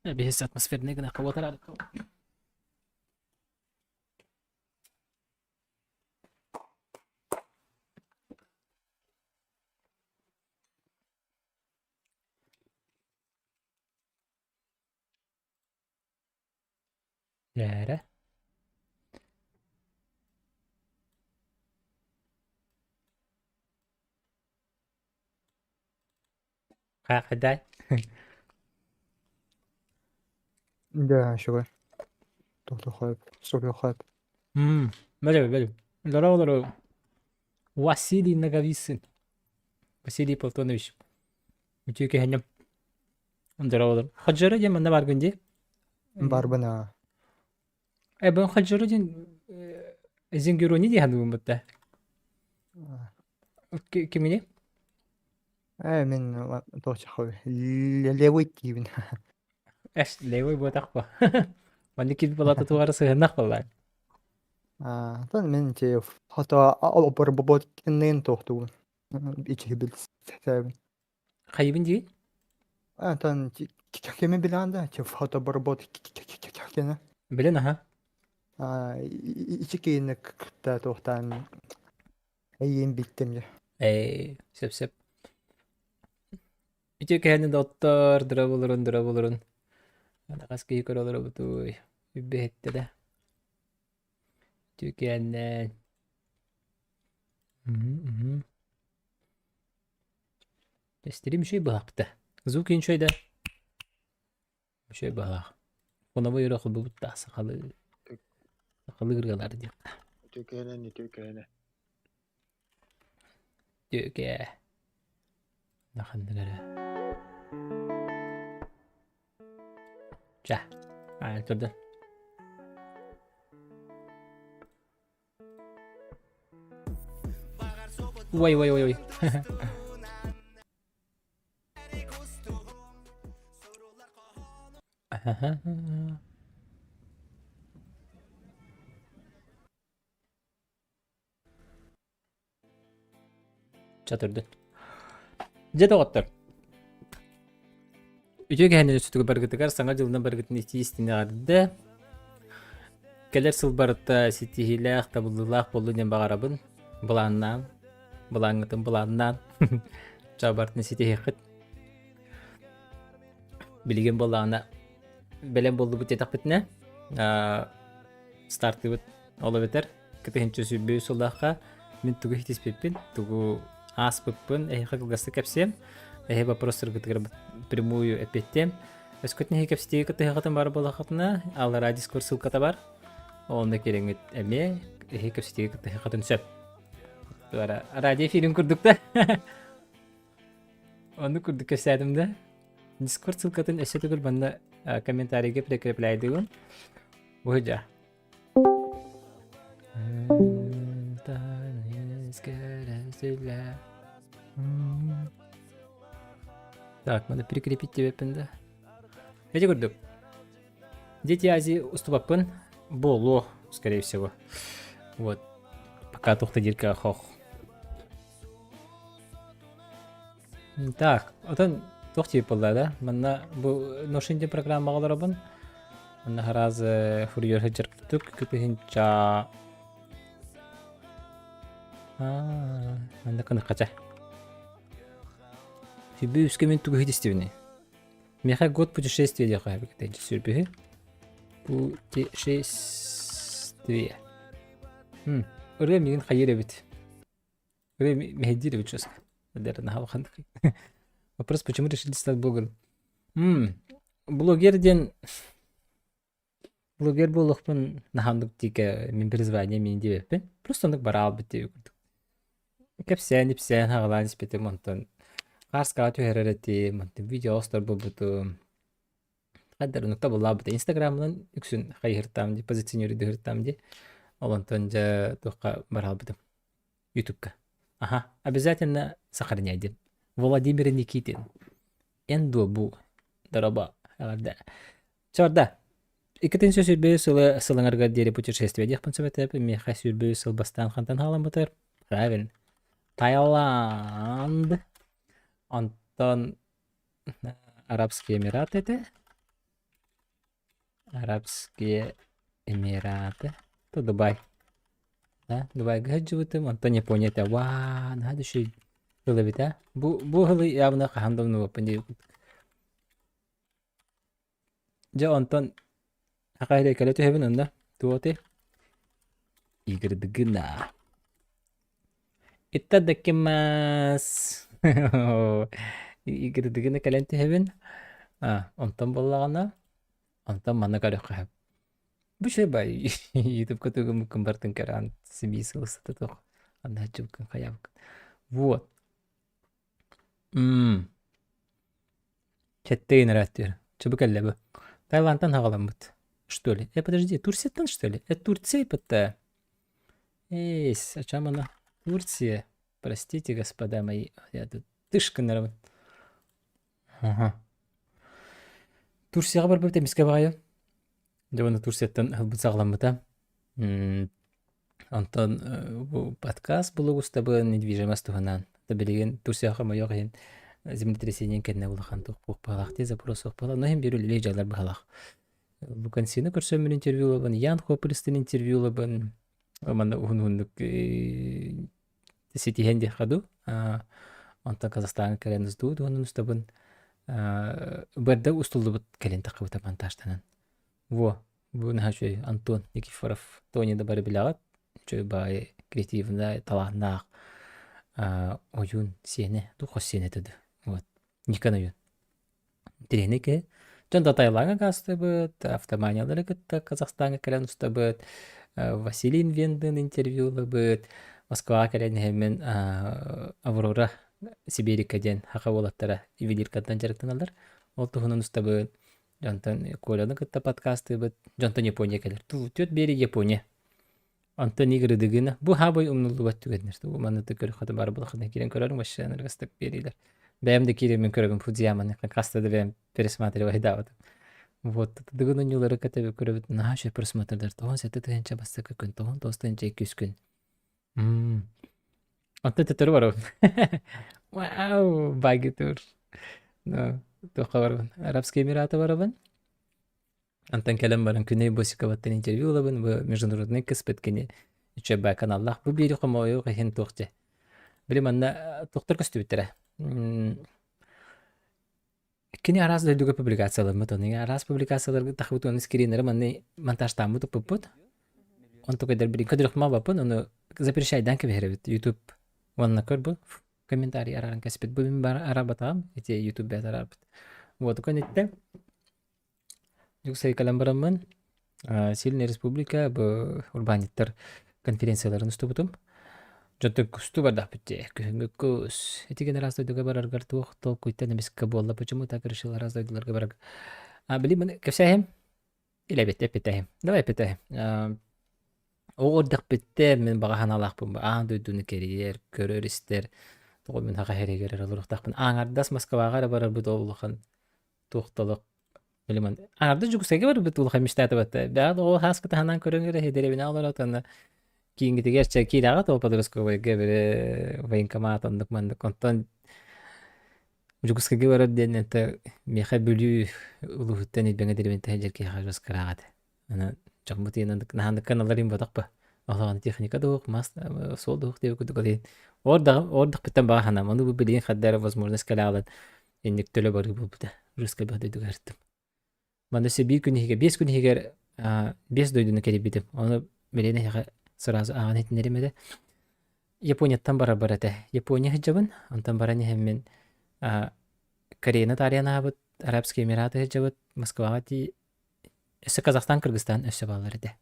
Биһис атмосферный гына кого-то Дьээрэ. Хайдай. Да, үчүгэй. Туохтуохха суруйуохха М, бэлэм, бэлэм. Здорово, здорово. Василий Наговицын. Василий Платонович. Үтүө киһинньэм. Здорово, здорово. Хаджара диэн манна бааргын дии? Барбын аа. Э, бу Хаджара диэн Зингерони дии саныыбын бытта. Кимини? Э, мин туох левый диибин. Эс, левый буотах по. Маннык киһи балата тугара сыһыннах баллаан. Аа, тон мин те хото оборбобот киннин туохтугун. Ичи билсэбин. Хайыбын дии? А, тон кими билэн да, те фотоборбот кене. Билен аха. А, ичи киинне кытта туохтаан эйиин биттим же. Э, сөп-сөп. Үтүө кэһэни доттор, дырабылырын, дырабылырын. Хас киһи көрө олоробутуй. Үббэһиттэ да. Үтүө кэһэннэн. Стрим үчүгэй быһаахпыта. Звук үчүгэй да. Үчүгэй быһаах. Фоновой өрө холбубут да сахалыы сахалыы ырыалар диэххэ. Үтүө кэһэнэн, үтүө кэһэнэ. Үтүө Ханнык эрэ. Чэ, аан турда. Ой, ой, ой, ой. Чатырдын. Дьэ доҕоттор. Үтүө кэһэнин өссүтүгэр баргытыгар саҥа дьылынан баргытын итии истинэҕэрдэ. Кэлэр сыл барыта ситиһиилээх, табыллыылаах буоллун диэн баҕарабын. Былааннаан, былааҥҥытын былааннаан чаабартын ситиһиэххит. Билигин буоллаҕына бэлэм буоллубут диэтэхпитинэ, стартыыбыт ол эбэтэр кытыһынча сүрбүү сыллаахха мин тугу иһитиспиппин, тугу ааспыппын эһиэхэ кылгастык кэпсиэм. Эһи вопростаргытыгар прямую эппиэттиэм. Өскөтүн эһи кэпсэтиигэ кытыһаҕытын баар буоллаххытына, аллараа дискур ссылката бар. Онно киирэҥҥит эмиэ эһи кэпсэтиигэ кытыһаҕытын сөп. Радио эфирин курдук да. Оннук курдук кэпсээтим да. Дискорд ссылкатын өссө төгүл манна комментарийга прикрепляйдыгын. Бу дьа. Так, надо прикрепить тебе да. Эти курдук. Дети Азии уступаппын буолуо, скорее всего. Вот. Пока тухта дирка хох. Так, отон туох тип буолла да? Манна бу ношинди программаҕа олоробун. Манна хараас фурьер сылдьар курдук күтүһүнча манна кыныккача. Сүбү үскэ мин тугу иһитистибини? Миэхэ год путешествия диэххэ эбит сүрбүһү. Путешествие. Ырыа миигин хайыыр эбит. Мэһэйдиир эбит честно. Вопрос, почему решили стать блогером? Блогер диэн блогер буолуохпун наһаандык тиикэ мин призвание мин диэбэппин. Просто оннук бараалбыт диэбит курдук. Кэпсээн, ипсээн, хаҕалаан испитим онтон хаарскаҕа түһэрэр этим, онтон видео оҥостор буолбутум. Хайдар оннук табыллаабыта. Инстаграмынан үксүн хайыһыртаам дии, позиционируйдуһуртаам дии. Ол онтон дьэ туохха бараалбытым. Ютубка. Аха, обязательно сохраняй диэн. Владимир Никитин. Эн дуо бу? Дороба. Эҕэрдэ. Чорда. Иккитин сүүрбэ сылы сылыңаргар диэри путешествие диэхпин сөп этэ. Миэхэ 123 сыл бастаан хантан хаалламмытар. Правильно. Таиланд. Онтон Арабские Эмираты этэ. Арабские Эмираты. То Дубай. Да, Дубайга сылдьыбытым, онтон Япония этэ. Ваа, наһаа да үчүгэй тыл эбит ээ. Бу ыһылы явно хаһан да умнубаппын дии. Дьэ онтон Саха сирэ кэлэ түһэбин онно. Туоти. Игорь Дыгына. Итадакимас. Игорь Дыгына кэлэн түһэбин. А, онтон буоллаҕына, онтон манна көрөххө сөп. Бу үчүгэй бай ютубка тугуммуккун бартын көрөн симии сылысыта туох анна чубуккун хайабыккын. Вот. М. Сэттэ ыйын ырааттыыр. Чубу кэллэ бу. Таиландтан хаҕаламмыт. Что ли? Подожди, Турцияттан что ли? Турция ПТ. Эйс, о чем она? Турция. Простите, господа мои. Я тут тышкынарабын. Ага. Турцияҕа барбыт эмискэ баҕайы. Дьэ уонна Турцияттан ылбыт саҕаламмыта. Онтон бу подкаст булугустабын недвижимость туһунан. Билигин Турцияҕа хомойуох иһин землетрясениен кэннэ улахан туох быһалаах дии запрос суох быһалаах. Но иһин биир үлэлии дьалар быһалаах. Лукансины көрсөммүн интервью ылабын, Ян Хопперстин интервью ылабын. Манна уһун-уһуннук ситиһэн диэххэ дуу. Онтон Казахстаҥҥа кэлэн устуу туһунан устабын. Бэрдэ устуллубут кэлин таххыбыта монтажтанан. Во, бу наһаа үчүгэй Антон Никифоров Тони да бары билэҕит. Үчүгэй баайы креативнай, талааннаах ойуун сиэнэ, дуу хос сиэнэ этэ дуу. Вот. Никон ойуун. Интэриэһинэй киһи. Дьон да Таилаҥҥа гаастыбыт, автоманиялары кытта Казахстаҥҥа кэлэн устабыт, Василий Инвендын интервью ылабыт, Москваҕа кэлэн иһэммин Аврора Сибирика диэн саха уолаттара ювелиркаттан дьарыктаналлар. Ол туһунан устабыт. Дьонтон Коляны кытта подкастыыбыт. Дьонтон Япония кэлэр. Түөрт биэри Япония. Онтон Игорь Дыгына. Бу хаабай умнуллубат түгэннэр. Бу манна да көрөххө бары булахына киирэн көрөрүм вообще ыргастык биэриилэр. Бэйэм да киирэммин көрөбүн Фудзияманы хаста да бэйэм пересматривайдаабытым. Вот Дыгын оонньуулары кытта көрөбүт наһаа үчүгэй просмотрдар. 97 тыһыынча бастакы күн, 99 тыһыынча иккис күн. Онтон төттөрү барабын. Вау, баги тур. Ну, туохха барабын? Арабские Эмираты барабын. Онтон кэлэн баран Күнэй Босиковаттан интервью ылабын. Бу международный кыспыт кини үчүгэй каналлаах. Бу биири хомойуох иһин туох дьэ. Били манна туохтар көстүбүттэрэ. Кини араас дойдуга публикацияламмыт, ону араас публикацияларга тахыбыт уонна скринеры манны монтажтааммыт уппуппут. Онтукайдар билин көдөрөхмө баппын, ону запрещайдан кэбиһэрэбит YouTube уонна көр бу комментарий арааран кэспит. Бу мин бар арабатаҕым, ити YouTube бэт араарбыт. Вот көнүттэ Дьокуускайга кэлэн бараммын, Сильная республика бу урбаанньыттар конференцияларын устубутум. Дьонтон кустуу бардахпыт дии. Күһүҥҥү кус. Ити гэн араас дойдуга бараргар туох толкуйтан эмискэ буолла, почему так решил араас дойдуларга барарга? А, били маны кэпсээһим? Или эбит, эппитэһим. Давай эппитэһим. Оҕо эрдэхпиттэн мин баҕа санаалаахпын аан дойдуну кэрийэр, көрөр-истэр, тоҕо мин саха сиригэр эрэ олоруохтаахпын. Аҥардас Москваҕа эрэ барарбыт ол улахан туох да олох Билимэн арды Дьокуускайга барбыт улахан мечтаатыбат. Бэҕэ оҕо хааска таһынан көрөн эрэ дэриэбинэ олорот уонна кииҥҥитигэр чэ киирэҕит ол подростковайга били военкомат оннук маннык онтон Дьокуускайга барар диэн это миэхэ Бүлүү улууһуттан Илбэҥэ дэриэбинэттэн сылдьар киһиэхэ жестко этэ. Аны дьоммут иэнэн наһааныккан аларыым ботох ба. Олоҕун техника дуох, мас суол дуох диэбит курдук олейин. Ордахпыттан баҕа санаам. Ону бу билигин хадда эрэ возможность кэлэ инник төлө барыы буолбута. Русскай бөх дойдуга ырыттым. Манна өссө биир күн иһигэр, 5 күн иһигэр 5 дойдуну кэрийбитим. Ону билигин эһиэхэ сразу ааҕан иһитиннэрим этэ. Японияттан барарбар этэ. Япония сылдьабын, онтон баран иһэммин Кореяны таарыйан аһабыт, Арабские Эмираты сылдьабыт, Москваҕа тии өссө Казахстан, Кыргызстан өссө бааллар этэ.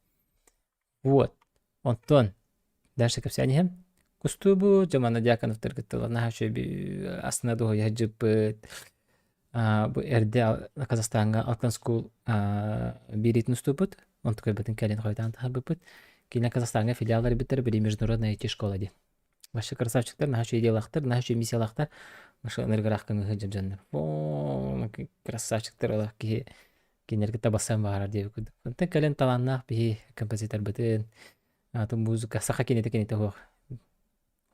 Вот. Онтон дальше кэпсээн иһэм. Кустуубут, дьэ манна Дьяконовтар кытталлар наһаа үчүгэй астына дуоһуйа сылдьыппыт. Бу эрдэ Казахстаҥҥа Алтан School биэриитин устубут. Онтукайбытын кэлин хойутаан таһаарбыппыт. Киинэ Казахстаҥҥа филиал арыйбыттар, били международная IT-школа диэн. Вообще красавчиктар, наһаа үчүгэй идеялаахтар, наһаа үчүгэй миссиялаахтар. Маша ынырыгыраах көҥү сылдьар дьоннор. О, красавчиктар олох киһи кинилэргэ табассан баҕарар диэбит курдук. Онтон кэлин талааннаах биһи композиторбытын, атын музыка, саха кинэтэ кинэтэ суох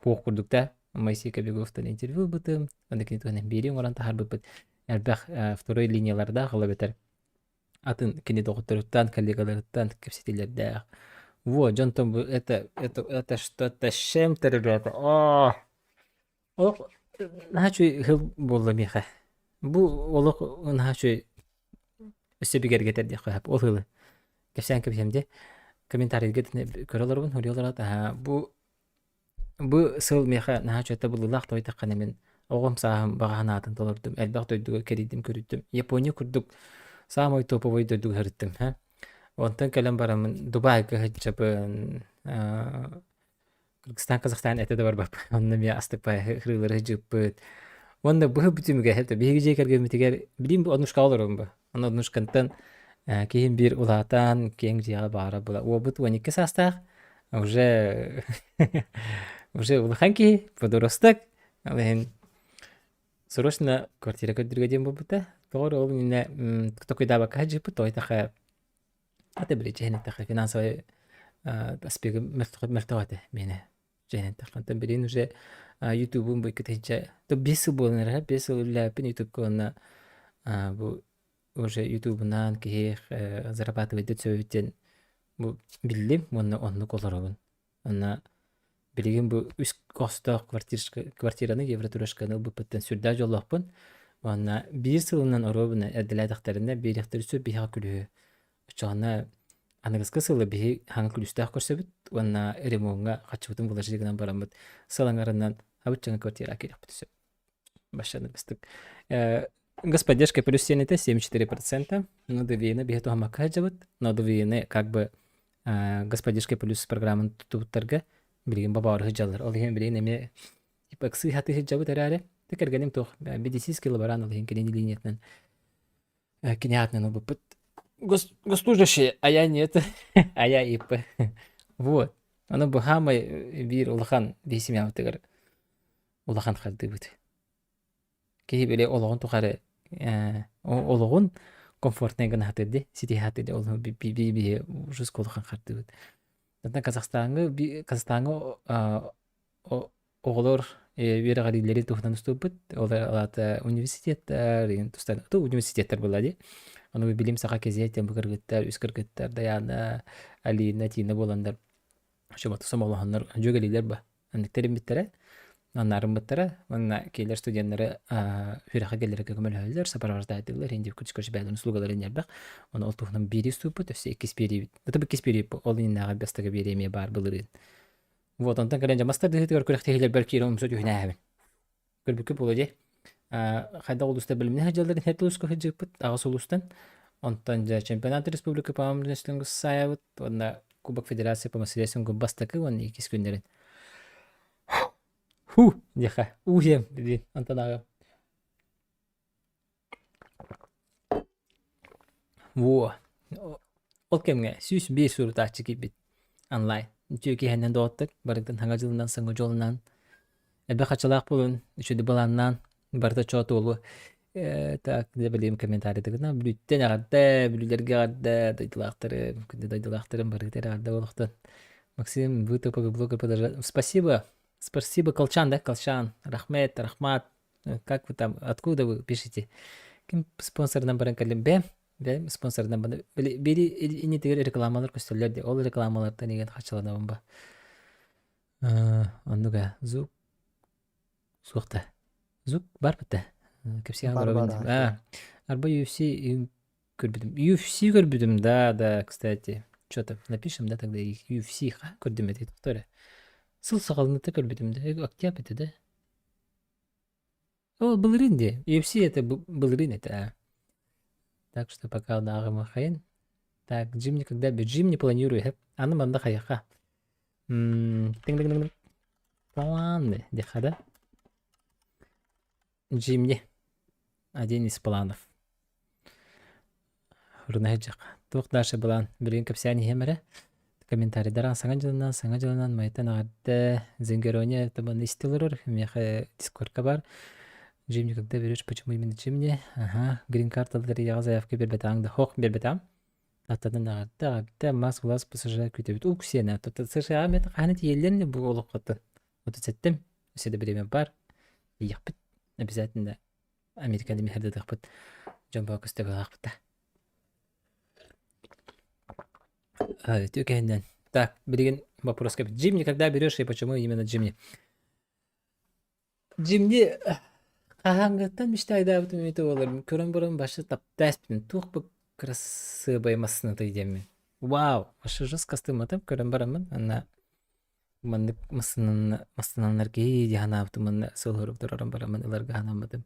суох курдук да Моисей Кобеговтан интервью ылбытым, онно кини туһунан биэрии оҥорон таһаарбыппыт. Элбэх второй линиялардаах, ол эбэтэр. Атын кини доҕотторуттан, коллегаларыттан кэпсэтиилэрдээх. Вот, дьонтон бу это что-то с чем-то, ребята. О! Олох наһаа үчүгэй ыһыл буолла миэхэ. Бу олох наһаа үчүгэй өссө бигэргэтэр диэххэ сөп. Ол ыһылы кэпсээн кэбиһиэм дии. Комментарийга көрө олоробун, суруйа олорот. Аһаа, бу сыл миэхэ наһаа үчүгэй табыллыылаах тоойдоххуна мин оҕом сааһым баҕа санаатын толордум, элбэх дойдуга кэрийдим, көрүттүм. Япония курдук саамай топовой дойдуга сырыттым. Һэ. Онтон кэлэн бараммын Дубайга сылдьабын, Кыргызстан, Казахстан этэ да барбаппын. Онно эмиэ астыкпай ырыалары сылдьыппыт. Уонна быһы бүтүмүгэ биһиги дьиэ кэргэммитигэр билим бу однушкаҕа олоробун бу. Онно однушкантан киһим биир улаатан киэҥ дьиэҕэ баара була. Уолбут 12 саастаах, уже уже улахан киһи, подросток. Ол иһин срочно квартира көрдөргө диэн буолбута. Тоҕо эрэ ол иннинэ токуйдаабакка сылдьыппыт, тоҕо Ата били дьиһэн эттэххэ финансовай аспегы мөлтөх этэ миэнэ дьиһэн эттэххэ. Онтон билигин уже ютубум бу икки то 5 сыл буолан эрэр 5 сыл үлэлээбиппин ютубка уонна бу уже ютубунан киһи зарабатывать сөбүт диэн бу биллим уонна оннук олоробун. Уонна Билигин бу үс хостоох квартираны евротурешканы ылбыппыттан сүрдээх дьоллоохпун. Уонна биир сылынан оруобуна эрдэлээтэхтэринэ биэриэхтэрин сөп биһиэхэ күлүһү. Оччоҕуна аныгыскы сылы биһи хаҥа күлүстээх көрсөбүт уонна ремоҥҥа хаччыбытын вложить гынан бараммыт сыл аҥарынан абыччаҥа квартира киириэхпит сөп. Башчаныгыстык. Господдержка плюс 7 это 74%. Но ДВН биһи туһаммакка сылдьабыт. Но ДВН как бы господдержка плюс программаны туттубуттарга билигин бабаары сылдьаллар. Ол иһин билигин эмиэ типа ыксыы хатыы сылдьабыт эрээри кэргэним туох медицинский лаборант ол иһин кини линиятынан кини аатынан ылбыппыт. Госслужащий, а я нет, а я ИП. Вот. Аны бу хаамай биир улахан биһи семьябытыгар улахан хардыыбыт. Киһи били олоҕун тухары олоҕун комфортнай гына сатыыр дии, ситиһэ сатыыр дии, ол биһи жестко улахан хардыыбыт. Онтон Казахстаҥҥа Казахстаҥҥа оҕолор үөрэҕириилэри туһунан устубут. Ол аата университеттар, тустан университеттар буолла дии. Ону билим саха кезиэ диэн бу кыргыттар, үс кыргыттар Даяна, Алина, Тина буоланнар Чубаты сомоҕолоһоннор дьүөгэлиилэр ба аннык тэриммиттэрэ, анаарыммыттара уонна кинилэр студеннары үөрэххэ кэлэргэ көмөлөһөллөр, сопровождателлэр, индив күчү бэйэлэрин услугаларын элбэх. Ону ол туһунан биири устууппут, өссө иккис биэриибит. Это иккис биэрии ол иннинээҕи бастакы биэрии эмиэ баар былырыын. Вот онтон кэлэн дьэ мастар дыһыытыгар күрэхтэһиилэрбэр киирэн умса түһүнээһэбин. Көрбүккэ буолуо дии. Хайдах улууста бэлэмнэ сылдьалларын иһэр улууска сылдьыппыт аҕыс улуустан. Онтон дьэ чемпионат республика по саайабыт уонна Кубок Федерации по мас-рестлингу бастакы уонна иккис күннэрин. Ху диэхэ уу диэм диэн онтон ааҕыам. Во. Ол кэмҥэ 105 сурутааччы киирбит онлайн. Үтүө киэһэнэн доҕоттор, барытын саҥа дьылынан, саҥа дьолунан, элбэх хаччалаах буолун, үчүгэй былааннаан, барыта чоо туолуо. Так, дьэ билигин комментарийдыгына Бүлүүттэн эҕэрдэ, Бүлүүлэргэ эҕэрдэ, дойдулаахтарым, күндү дойдулаахтарым барыта эҕэрдэ буолуохтун. Максим, вы топовый блогер продолжай. Спасибо, спасибо, Колчан, да, Колчан, Рахмет, Рахмат, Как вы там, откуда вы пишете? Ким спонсорынан баран кэллим? Бэм, бэм спонсорынан баран. Били иннитигэр рекламалар көстөллөр дии. Ол рекламалартан игэн хачыланабын ба. Оннук ээ. Звук суох да. Звук бар битэ. Кэпсиэн Бар олоробун. бар А, арба UFC көрбүтүм. UFC көрбүтүм, да, да, кстати. Что-то напишем, да, тогда UFC ха көрдүм эти торе. Сыл саҕаланыыта көрбүтүм да. Октябрь этэ да. Ол былырыын дии. UFC это былырыын этэ аа. Так что пока ааҕымахайын. Так, Джим никогда Джим не планирую. Хэп. Аны манна хайаха. Тиҥ-тиҥ-тиҥ. Планы диэххэ да. Джимни. Один из планов. Рунаһыдьах. Туох дальше былаан билигин кэпсээн иһиэм эрэ. Комментарийдар саҥа дьылынан, саҥа дьылынан майтан эҕэрдэ Зингерония табаны исти олорор. Миэхэ дискордка бар. Джим никогда берешь, почему именно Джимни? Ага, грин-карта лотереяҕа заявка биэрбэтэҕиҥ да хох биэрбэтэҕим. Аттанан эҕэрдэ, эҕэрдэ, мас глаз ПСЖ күүтэбит. Ук сиэнэ, США мет хаһан тиийэллэр бу олоххоттон. 37 өссө да бириэмэ бар. Тиийиэхпит. Обязательно Американы миһэрдэтиэхпит. Дьон баа көстө баҕаахпыта. Үтүө кэһиннэн. Так, билигин вопрос кэп. Джимни когда берешь и почему именно Джимни? Джимни хаһааҥҥыттан мечтайдаабытым эмитэ буолар. Көрөн баран башы таптааспытын. Туох бу кырасыабай массыынатай диэммин. Вау! Башы жестко астымматым көрөн бараммын. Анна маннык массыынаннар киһи дии санаабытым манна сыл тураран бараммын ыларга санаммытым.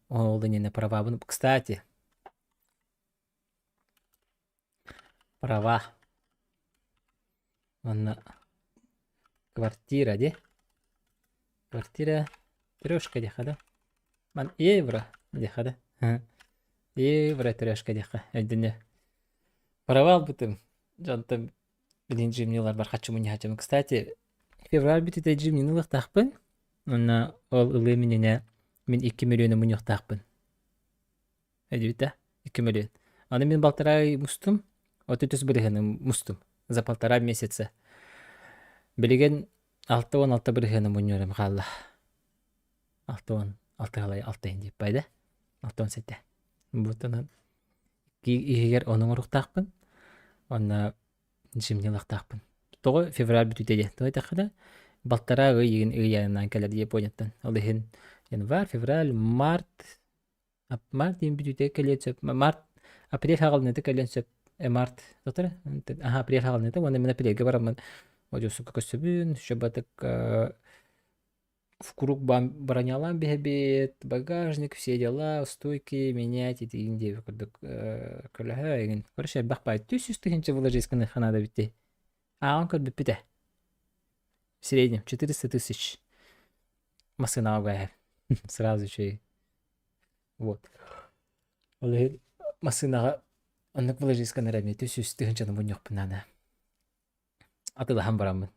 Ол иннинэ правабын. Кстати, Права. Уонна квартира дии. Квартира трешка диэххэ да. Ман евро диэххэ да. Евро трешка диэххэ өйдөнүө. Права ылбытым. Дьонтон билин Джимнилар бар хаччы мунньааччым. Кстати, февраль бүтүтэ Джимнин ылыахтаахпын. Уонна ол ылыам иннинэ мин 2 миллиону мунньуохтаахпын. Өйдүүтэ, 2 миллион. Аны мин балтараа ый мустум, 33 бырыһыаны мустум за полтора месяца. Билигин 66 бырыһыаны мунньуорум хаалла. 66 халай 6 иһин диэп байды. 67. Бутунан иһигэр ону оҥоруохтаахпын. Онно дьимнилахтаахпын. Тоҕо февраль бүтүүтэ диэн. Тоҕо этэххинэ, балтараа ый игин ыйааннаан кэлэр Японияттан. Ол иһин январь, февраль, март, Март диэн бүтүүтэ кэлиэн сөп. Март, апрель хаҕылыныыта кэлиэн сөп. Март, доктор? Аха, апрель хаҕылыныыта уонна мин апрельгэ бараммын одьуосукка көрсөбүн, шөбатык в круг бронялаан биһэбит, багажник, все дела, стойки менять итигин диэби курдук көлөһө игин. Короче, элбэх баай. 300 тыһыынча вложить надо битти. Ааҕан көрбүппүт ээ. В среднем 400 тысяч массыынаҕа угаайар. Сразу үчүгэй. Вот. Ол иһин массыынаҕа оннук вложисканы эрэ эмиэ 300 тыһыынчаны мунньуохпун наада. Атыылаһан бараммын.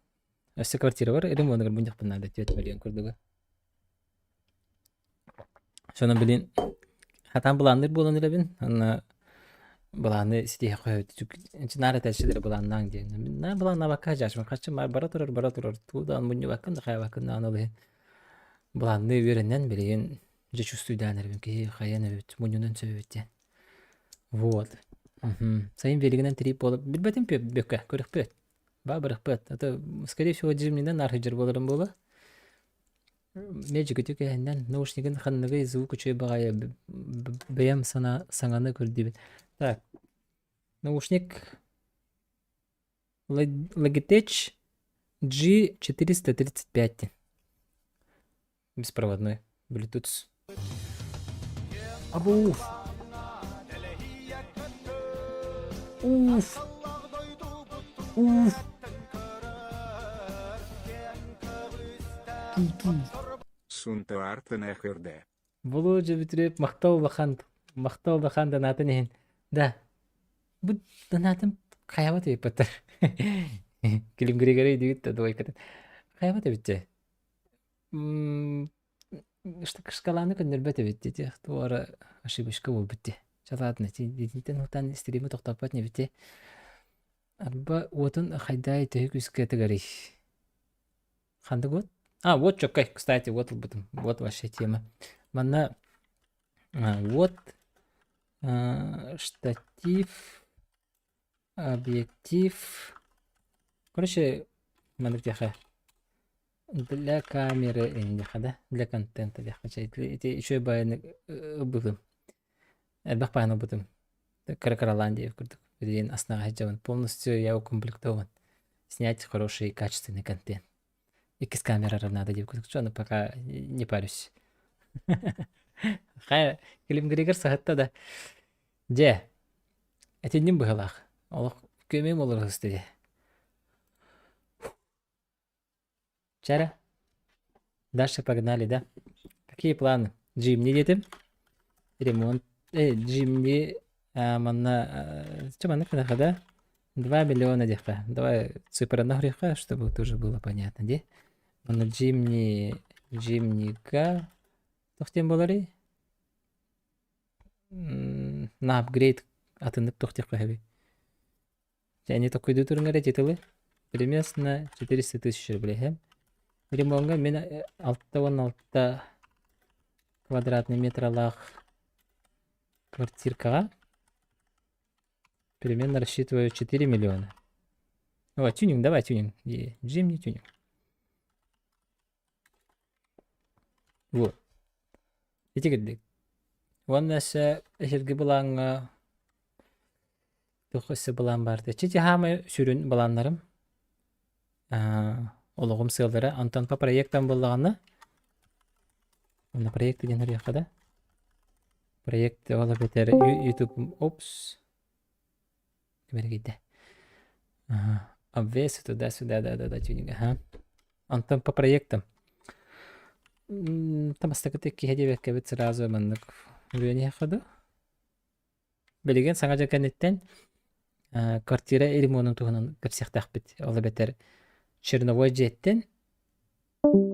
Өссө квартирабар ремонугар мунньуохпун наада 4 миллион курдуга. Сонон билин хатаан былаанныыр буолан эрэбин. Анна былааны ситиһэ наар этээччилэр былааннаан диэн. Наа былааннаабакка дьаачмын хаччы бара турар бара турар туудаан мунньубаккын да хайабаккын даҕаны ол иһин былаанныы үөрэнэн билигин дьэ чувствуйдаан эрэбин киһи хайан эбит мунньунан сөп эбит диэн. Вот. Сайын велигинэн тириип буолар. Билбэтим бүккэ, көрүхпүт. Ба барыхпыт. А то, скорее всего, дьимнинэн архыдьар буоларым буола. Меджигити кэһиннэн наушнигын ханныгый звук үчүгэй баҕайы бэйэм сана саҥаны көрдүбүт. Так, наушник Logitech G435 беспроводной Bluetooth. Абуф! Уф! Уф! Сунтаартан эхирде. Володя бүтүрүп махтал улахан махтал улахан донатын иһин. Да. Бу донатым хайабат эбиппаттар. Килим Григорий дигит да двойкатын. Хайабат эбитче. Шкаланы көннөрбөт эбит дии туора ошибочка буолбут дии. Чэ ладно, итинтэн утан стримы тохтоппот небити. Арба уотун хайдай төһө күүскэ тыгарый? Ханнык уот? А, вот чоккай, кстати, вот ылбытым. Вот вообще тема. Манна вот штатив, объектив. Короче, маннык диэхэ для камеры диэхэ да, для контента диэхэ. Ити үчүгэй баайыны ылбытым. Элбэх баайын ылбытым. Кыра-кыралаан диэбит курдук. Билигин астынаҕа сылдьабын. Полностью я укомплектован. Снять хороший качественный контент. Иккис камерара надо диэбит курдук. Что, пока не парюсь. Хайа, Клим Григор саһытта да. Дьэ, этинним быһылаах. Олох күөмэйим олорор дии. Чара, дальше погнали, да? Какие планы? Джимни диэтим. Ремонт. Джимни манна че манна кынахха да? 2 миллиона диэххэ. Давай цифраны хоруйха, чтобы тоже было понятно, ди. Манна Джимни, Джимника туох диэн буоларый? На апгрейд атыннык туох диэххэ сөбүй? Они такой туруҥ эрэ титулы. Примерно 400 тысяч рублей. Ремоҥҥа мин 66 квадратный метралаах квартиркаҕа примерно рассчитываю 4 миллиона. О, тюнинг, давай тюнинг. Джимни тюнинг. Вот. Ити кирдик. Уонна өссө эһирги былааҥҥа туох өссө былаан баар дии. Чити хаамай сүрүн былааннарым олоҕум сыаллара. Онтон по проектам буоллаҕына онно проект диэн арыйыахха да. Проект ол эбэтэр YouTube опс ким эргийдэ. Обвес туда-сюда, да-да-да, тюнинг, ага. Онтон по проектам. Там бастакы киһи диэбэккэбит сразу маннык үлүөнүһэххэ дуу. Билигин саҥа дьыл кэнниттэн квартира ремонун туһунан кэпсиэхтээхпит. Ол эбэтэр черновой дьиэттэн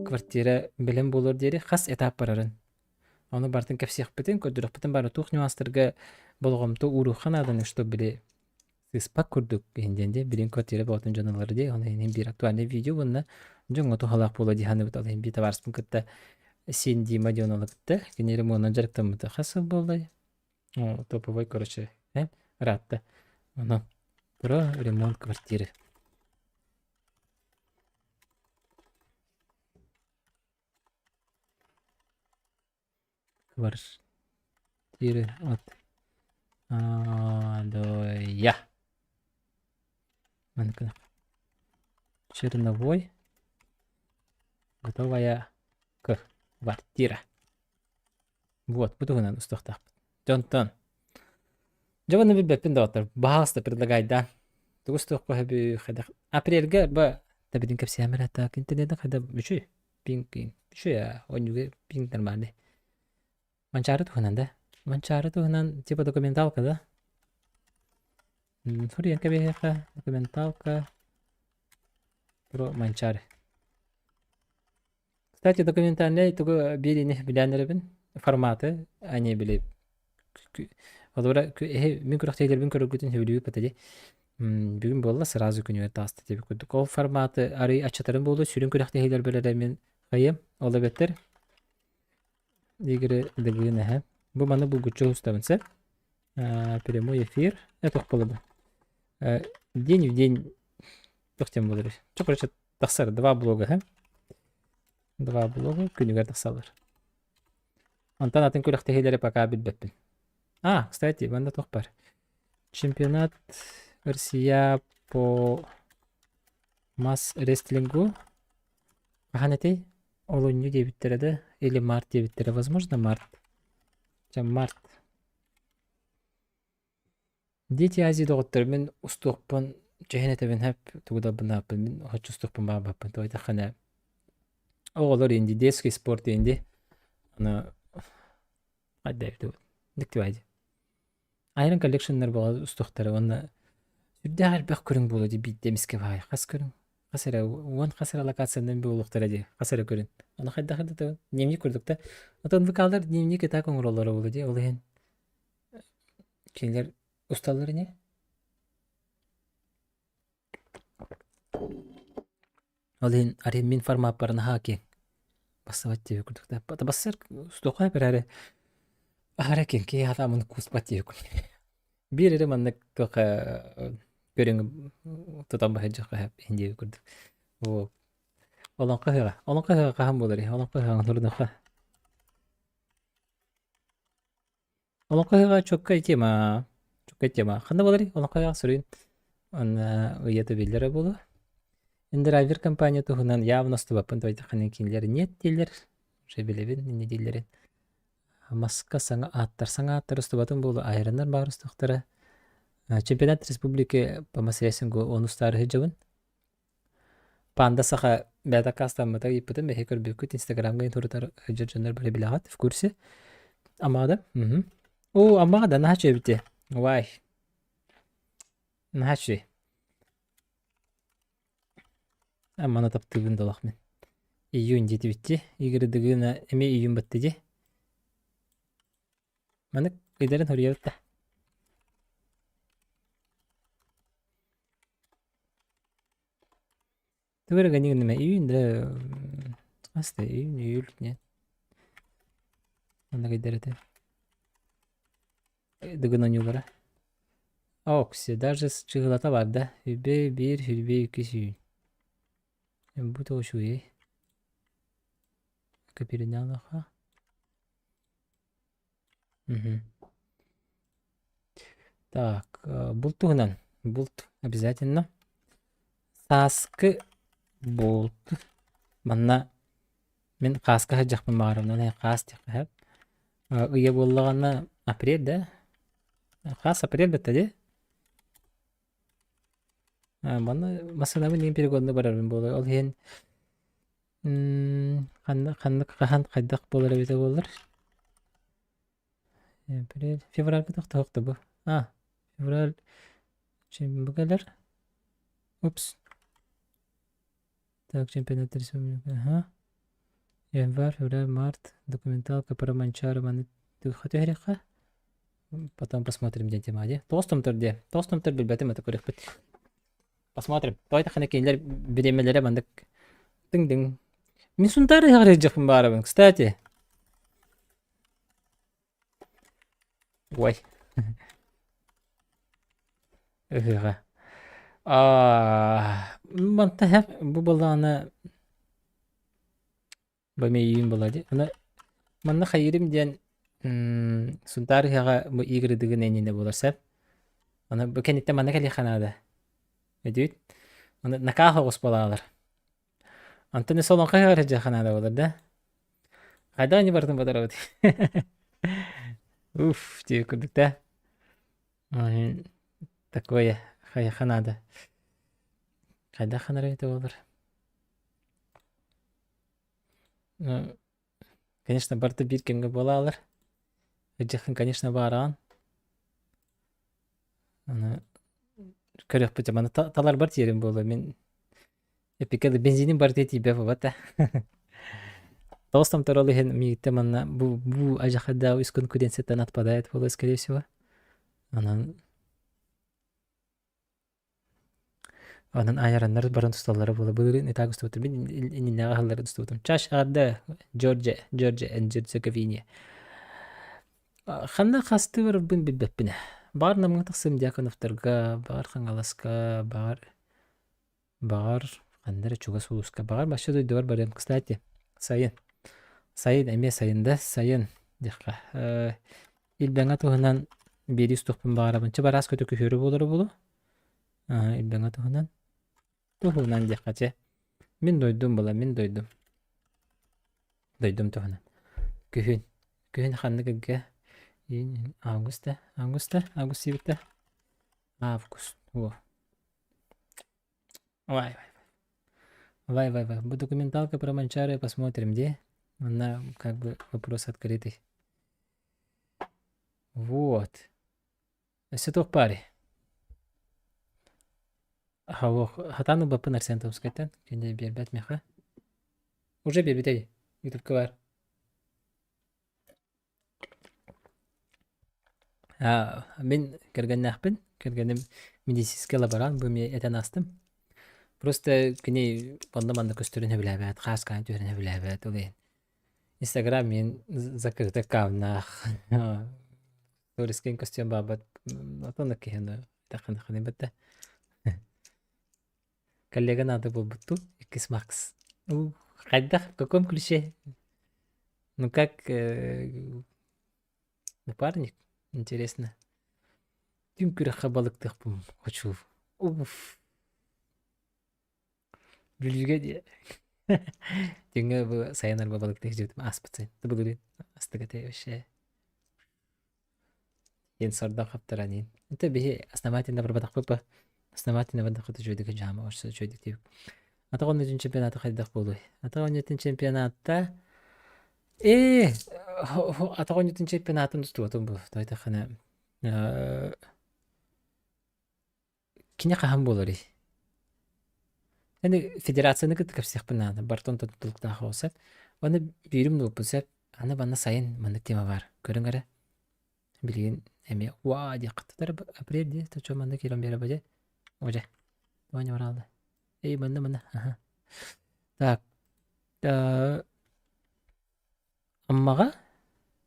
квартира бэлэм буолуор диэри хас этап барарын. Ону барытын кэпсиэхпитин, көрдөрүөхпүтүн бары туох нюанстарга болҕомто ууруохха нааданы, что били сыыспат курдук иһин диэн дии билин квартира бөҕөтүн дьон ылар дии ону иһин биир актуальный видео уонна дьоҥҥо туһалаах буолуо дии саныыбыт ол иһин биир табаарыспын кытта Син Дима диэн уолу кытта кини ремонунан дьарыктаммыта хас сыл буоллай О, топовой короче ыраатта онон про ремонт квартиры Квартиры от А до Я. Маннык Черновой. Готовая квартира. Вот, бу туһунан устуохтаахпыт. Дьонтон. Дьэ уонна билбэппин доҕоттор. Баһаалыста предлагайдаан. Тугу устуохха сөбүй хайдах. Апрельгэ ба табитин кэпсээмэр так интернетин хайда үчүй. Пинг-пинг. Үчүгэй аа, оонньууга пинг нормальный. Манчаары туһунан да? Манчаары туһунан типа документалка да? Суруйан кэбиһиэххэ документалка про Манчаары. Кстати, документальнай тугу биэриини билээн эрэбин. Форматы, они били Холобура, эһи мин күрэхтэһиилэрбин көрөргүтүн сөбүлүүбүт этэ дии. Бүгүн буолла сразу күнүгэр таҕыста диэбит курдук. Ол форматы арый аччатарым буолуо, сүрүн күрэхтэһиилэрбэр эрэ мин хайыам. Ол эбэтэр игры дыгын эһэ. Бу маны булгуччу устабын сэ. Прямой эфир. Это буолла День в день туох диэн буолар. Чо, короче, тахсар два блога, һэ. Два блога күнүгэр тахсаллар. Онтон атын күрэхтэһиилэри пока билбэппин. А, кстати, манна туох бар? Чемпионат Россия по мас-рестлингу хаһан этэй? Олунньу диэбиттэрэ да или март диэбиттэрэ. Возможно, март. Чэ, март. Дети Азии доҕоттор мин устуохпун чэһин этэбин хэп тугу да бынааппын мин оччо устуохпун баҕарбаппын тоҕо диэтэххинэ оҕолор инди детский спорт инди аны Дьиктибай Iron Collectionнар буола устуохтара уонна сүрдээх элбэх көрүҥ буолуо дии биирдэ эмискэ баай хас көрүҥ хас эрэ уон хас эрэ локациянан буолуохтара дии хас эрэ көрүн ону хайдах да дневник курдук да оттон НВКлар дневник и так оҥороллоро буолуо дии ол иһин кинилэр усталлар ини Ол иһин арыый мин формаппар наһаа киэҥ. Бассыбат диэбит курдук да. Бассар устуохха эрээри аһара киэҥ киһи хатаамын кууспат диэбит курдук. Биир эрэ маннык туох көрүҥү тутан баһыйдьахха сөп иһин диэбит курдук. Вот. Олоҥхо ыһыаҕа. Олоҥхо ыһыаҕа хаһан буоларый? Олоҥхо ыһыаҕын урдуха. Олоҥхо ыһыаҕа чуоккай тема. Чуоккай тема. Ханна буоларый? Олоҥхо ыһыаҕа суруйун. Онно ыйата биллэрэ буолуо. Индрайвер компания туһунан явно устубаппын тоойдоххуна кинилэр нет дииллэр. Уже билэбин инньэ дииллэрин. Маска саҥа ааттар саҥа ааттар устубатым буолуо. Айраннар баар устуохтара. Чемпионат республики по мас-рестлингу онус таары сылдьабын. Панда саха бэйэтэ аккаастаммыта ыйыппытым, эһи көрбүккүт инстаграмҥа турутар сылдьар дьоннор бары билэҕит, в курсе. Амаҕа да? Мгм. Оо, Аммаҕа да наһаа үчүгэй эбит дии. Вай. Наһаа үчүгэй. Амманы таптыыбын да олох мин. Июнь диэтибит дии. Игорь Дыгына эмиэ июнь батты дии. Маннык ыйдарын хоруйабыт да. Тугу эрэ гынньыгыныма июнь да хас да июнь, июль нет. Маннык ыйдар этэ. Дыгын оонньуулара. Окси, даже чыһылата барда. Үбэ биир, сүрбэ икки сүүн. Бу тоҕо үчүгэй. Капериналаха. Мгм. Так, булт туһунан. Булт обязательно. Сааскы булт. Манна мин хааска сылдьахпын баҕарабын, ол иһин хаас диэххэ сөп. Ыйа буоллаҕына апрель да? Хаас апрель бэтэ дии? Манна массыынабын иин перегонна барарым буолуо. Ол иһин ханна ханнык хаһан хайдах буолар эбитэ буоллар. Апрель, февральга тохтоһуох да бу. А, февраль бу кэлэр. Упс. Так, чемпионат республики. Ага. Январь, февраль, март. Документалка про Манчары маны түһэриэххэ. Потом посмотрим диэн тема дии. Тоҕус томтор диэ. Тоҕус томтор билбэтим это көрүөхпүт. Посмотрим. Той тахана кинилэр бириэмэлэрэ маннык тыҥ-дыҥ. Мин Сунтаар ыһыаҕар сылдьыахпын баарабын, кстати. Ой. Ыһыаҕа. Аа, манта һэп бу былаана бу эмиэ июнь буолла дии. Аны манна хайыырым диэн Сунтаар ыһыаҕа бу игры дыгын иннинэ буолар сөп. Аны бу кэнниттэн манна кэлиэххэ наада. Өйдүүт? Аны накаах оҕус буолаалар. Антон солоҥхо ыһыаҕар сылдьыахха наада буолар да? Хайдах ини барытын батарабыт? Уф, диир курдук да. Такое хайаха наада. Хайдах ханар эбитэ буолар? Ну, конечно, барыта биир кэмҥэ буолаалар. Ыдьаххын, конечно, баараҕын. Аны көрүөхпүт маны таларбар тиэрим буолуо мин эпикэ бензинин барыта тиийбэт буолбат да. Тоҕус томторол иһин миигиттэн манна бу бу ажахардаах үс конкуренцияттан отпадает буолуо скорее всего. Онон Онон айараннар баран тусталлара буола. Былырыын итак устубутум. Мин иннинээҕи аһыллары устубутум. Чаш арда Джорджия, Джорджия and Герцеговиния. Ханна хастыы барарбын билбэппин. Баҕар Намҥа тахсыам Дьяконовтарга, баҕар Хаҥаласка, баҕар баҕар ханна эрэ чугас улууска, баҕар вообще дойдубар барыам. Кстати, сайын. Сайын эмиэ сайын да, сайын диэххэ. Илбэҥэ туһунан биэрии устуохпун баҕарабын. Чэ бараас көтө күһүөрү буолара буолуо. Илбэҥэ туһунан. Туһунан диэххэ чэ. Мин дойдум була, мин дойдум. Дойдум туһунан. Күһүн. Күһүн ханнык ыйга? Август да? Август да? Август сиэбит да? Август. Во. Вай, вай, вай. Вай, вай, вай. Бу документалка про Манчары посмотрим, где? Она как бы вопрос открытый. Вот. Өссө туох баарый? Аһа, хатаан ылбаппын Арсен Томскайтан. Кини биэрбэт миэхэ. Уже биэрбитэ ютубка баар. А, мин кэргэннээхпин. Кэргэним медицинскэй лаборант, бу эмиэ этэн аастым. Просто кини онно-манна көстөрүн сөбүлээбэт, хааскаан түһэрин сөбүлээбэт, ол иһин. Инстаграм мин закрытый аккауннаах. Туристскай костюм баабат, отон киһи тэххин бэтэ. Коллега надо буолбуттуу, иккис Макс. Хайдах, в каком ключе? Ну как напарник? Интересно. Түн күрэххэ балыктыахпын хочу. Уф. Бүлүүгэ диэ. Түҥҥэ бу сайын арба балыктыы сылдьыбытым ааспыт сайын. Былырыын астык этэ вообще. Диэн сордоох хаптаран иин. Это биһи основательно барбатахпыт ба. Основательно бардахпыт үчүгэйдик дьаама орсо үчүгэйдик диэбит. Атах оонньуутун чемпионата хайдах буолуой? Атах оонньуутун чемпионата ээ атах оонньуутун чемпионатын устубатым бу. Тойтахына Кини хаһан буоларый? Аны федерацияны кытта кэпсиэхпин наада. Бартон тутулуктаах сөп. Уонна биирим дуоппун сөп. Аны манна сайын маннык тема баар. Көрүҥ эрэ. Билигин эмиэ уаа диэххэ тутар апрель дии то чё манна киирэн биэрэ бадьа. Одьэ. Ваня бараалда. Эй манна манна. Аха. Так. Аммаҕа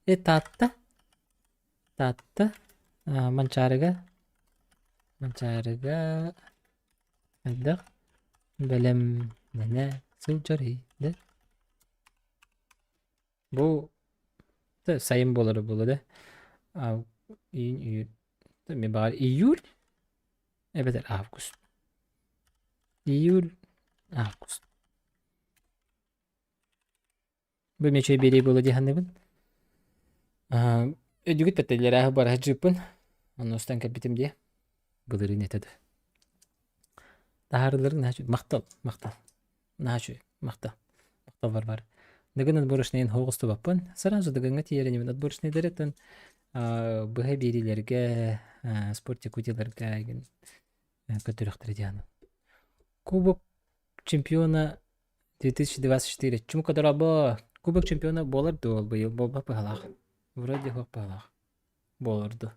Таатта Таатта Манчаарыга. Манчаарыга хайдах бэлэмнэнэ сылдьарый да? Бу сайын буолара буолуо да? Июнь, июль, мен баҕар июль эбэтэр август. Июль, август. Бу эмиэ үчүгэй биэрии буолуо дии саныыбын. Өйдүүгүт бэртэллэрээһи бараһы дьыыппын. Онно устан кэлбитим дии. Былырыын этэ да. Таһаарыыларын наһаа үчүгэй. Махтал, махтал. Наһаа үчүгэй, махтал. Махтал Варвара. Дыгын отборочнайын хоһ устубаппын. Сразу Дыгыҥҥа тиийэр инибин отборочнайдарыттан быһа биэриилэргэ, спорт якутияларга игин көтүрөхтөрө диэн. Кубок чемпиона 2024 Чумка дорообо! Кубок чемпиона буолар дуо быйыл буолбат быһалаах. Вроде суох быһалаах. Буолар дуо?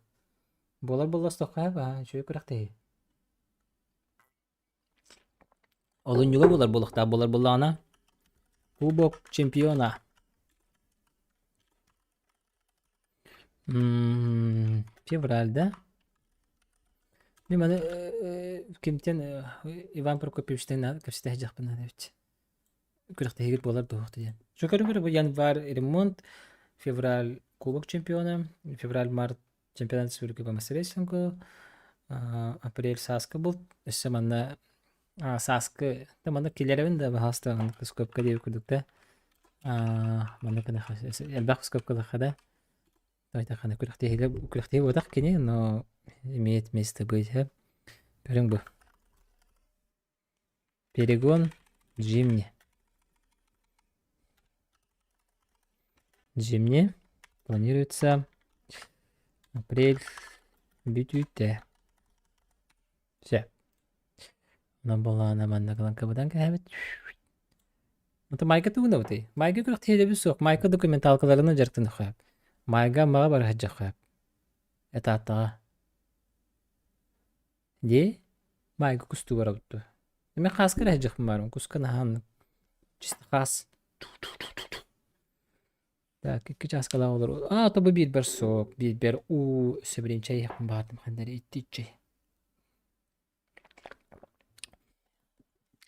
Буолар буолластахха баа үчүгэй күрэхтэһии. Олунньуга буолар буолуохтаах буолар буоллаҕына Кубок чемпиона. Февраль да? Мин маны кимтэн Иван Прокопьевичтан кэпсэтэ сылдьыахпын наада эбит. Күрэхтэһиигит буолар дуо диэн. Чөкөрүгэр бу январь ремонт, февраль Кубок чемпиона, февраль-март чемпионат республики по мастер-рестлингу, апрель сааскы булт, өссө манна сааскы да манна киллэрэбин да баһаалыста скобка диэбит курдук да манна элбэх скобкалаха да Давайте күрэхтэһиилэр күрэхтэһии буотах кини, но имеет место быть. Көрүҥ бу. Перегон Джимни. Джимни планируется апрель бүтүүтэ. Все. Онон буоллаҕына манна кылаҥкабытан кэһэбит. Ото Майга тугунабытый? Майга күрэхтэһиилэбит суох. Майка документалкаларынан дьарыктаныхха. Майга Аммаҕа бара сылдьыахха. Этааттаҕа. Дии? Майга кустуу барабыт дуо? Эмэ хааска эрэ сылдьыахпын баарым. Куска наһаа чисто хаас. Так, икки чааскалаах олору. А, то бу биирбэр сок, биирбэр уу, өссө билин чэй иһиэхпин баҕардым ханна эрэ итти чэй.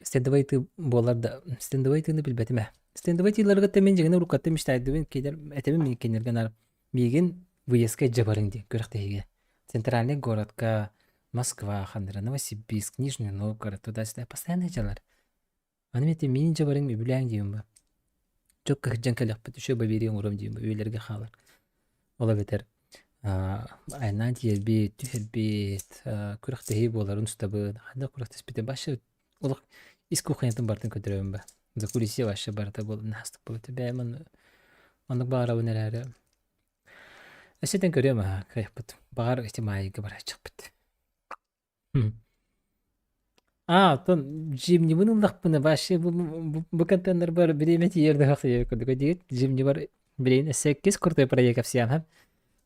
Стендовай тыы буолар да, стендовай тыыны билбэтим ээ. Стендовай тыыларга мин дьиҥинэн уруккаттан мечтайдыбын, кинилэр этэбин мин кинилэргэ наар миигин выездка илдьэ барыҥ диэн күрэхтэһиигэ. Центральный городка, Москва, ханна Новосибирск, Нижний Новгород, туда-сюда постоянно дьалар. Аны мен миин дьэ барыҥ үбүлээҥ диибин ба. Чөккө сылдьан кэлиэхпит, үчүгэй бэбиэри оҥоруом диибин ба, үйэлэргэ хаалар. Ол эбэтэр айаннаан тиийэрбит, түһэрбит, күрэхтэһии буоларын устабыт, хайдах күрэхтэспитин вообще олох ис кухнятын барытын көрдөрөбүн ба. Закулисье вообще барыта буолан астык буолбут. Бэйэм оннук баҕарабын эрээри өссө көрүөм аһа кыайыахпыт. Баҕар ити маайга барааччыкпыт. А, оттон Джимнибын ыллахпына вообще бу, бу, бу контейнербар бириэмэ тиийэр да хахсыйар курдук диит. Джимнибар билигин өссө иккис крутой проект кэпсиэм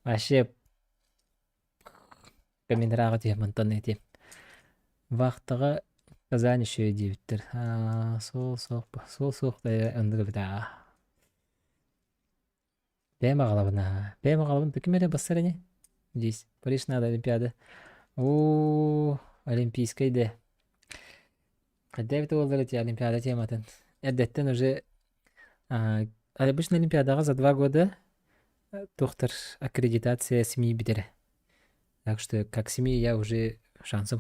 Вообще комментарийга түһэм онтон ити. Вахтаҕа Казань еще диэбиттэр. Аа, суол суох суол суох да оннук эбит аа. Бэйэм аҕалабын аа. Бэйэм аҕалабын ким эрэ бассар ини. Здесь. Париж надо Олимпиада. Оо, Олимпийскай да. Хайда эбитэ буоллар эти Олимпиада тематын. Эрдэттэн уже а, обычно Олимпиадаҕа за 2 года туохтар аккредитация СМИ бүтэрэ. Так что как СМИ я уже шансом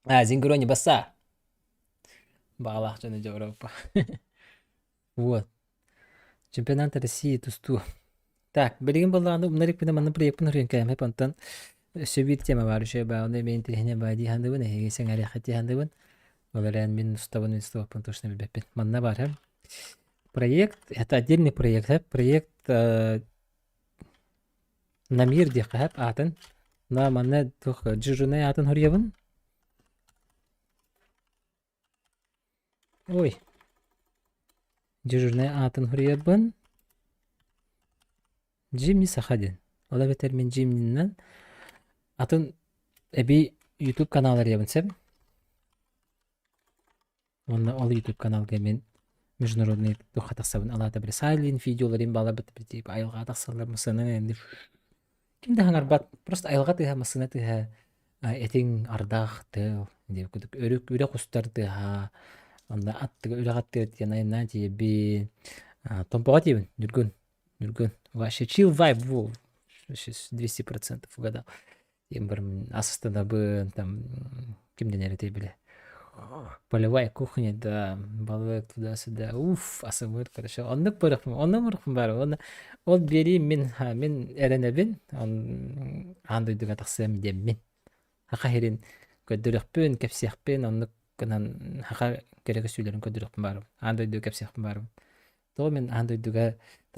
А, Зингрони баса. Баҕалаах дьоно Европа. Вот. Чемпионат России тустуу. Так, билигин буоллаҕына умнар икпинэ манна проекпын суруйан кэлэммит онтон өссө биир тема баар үчүгэй баа ону эмиэ интэриэһинэй баа дии саныыбын эһиги сэҥээриэххит дии саныыбын ол эрэн мин устабын устубаппын точно билбэппин манна баар проект это отдельный проект проект Намир диэххэ сөп аатын. На манна туох дьужунай аатын хоруйабын. Ой. Дежурнай аатын хоруйабын. Джимми Саха диэн. Ол эбэтэр мин Джимминэн атын эбии YouTube канал арыйабын сөп. Уонна ол YouTube каналга мин Международный туохха тахсабын алаата били сайлин видеоларын бааларбыт типа айылҕаҕа тахсаллар массыынаны энди ким да хаҥарбат просто айылҕа тыаһа массыына тыаһа этиҥ ардах тыал диэбит курдук өрүк үрэх устар тыаһа онно аттыга үрэх аттыгар тиийэн айаннаан тиийэбин Томпоҕо тиийэбин Ньургун Ньургун вообще chill vibe во 200% угадал диэн барым ас-астанабын там ким дэнэр этэй бile полевая кухня да балык туда-сюда уф асымыр короче оннук барыахпын оннук барыахпын баар уонна ол биэрии мин мин эрэнэбин аан дойдуга тахсыам диэммин саха сирин көрдөрүөхпүн кэпсиэхпин оннук гынан саха кэрэ көстүүлэрин көрдөрүөхпүн баарым аан дойдуга кэпсиэхпин баарым тоҕо мин аан дойдуга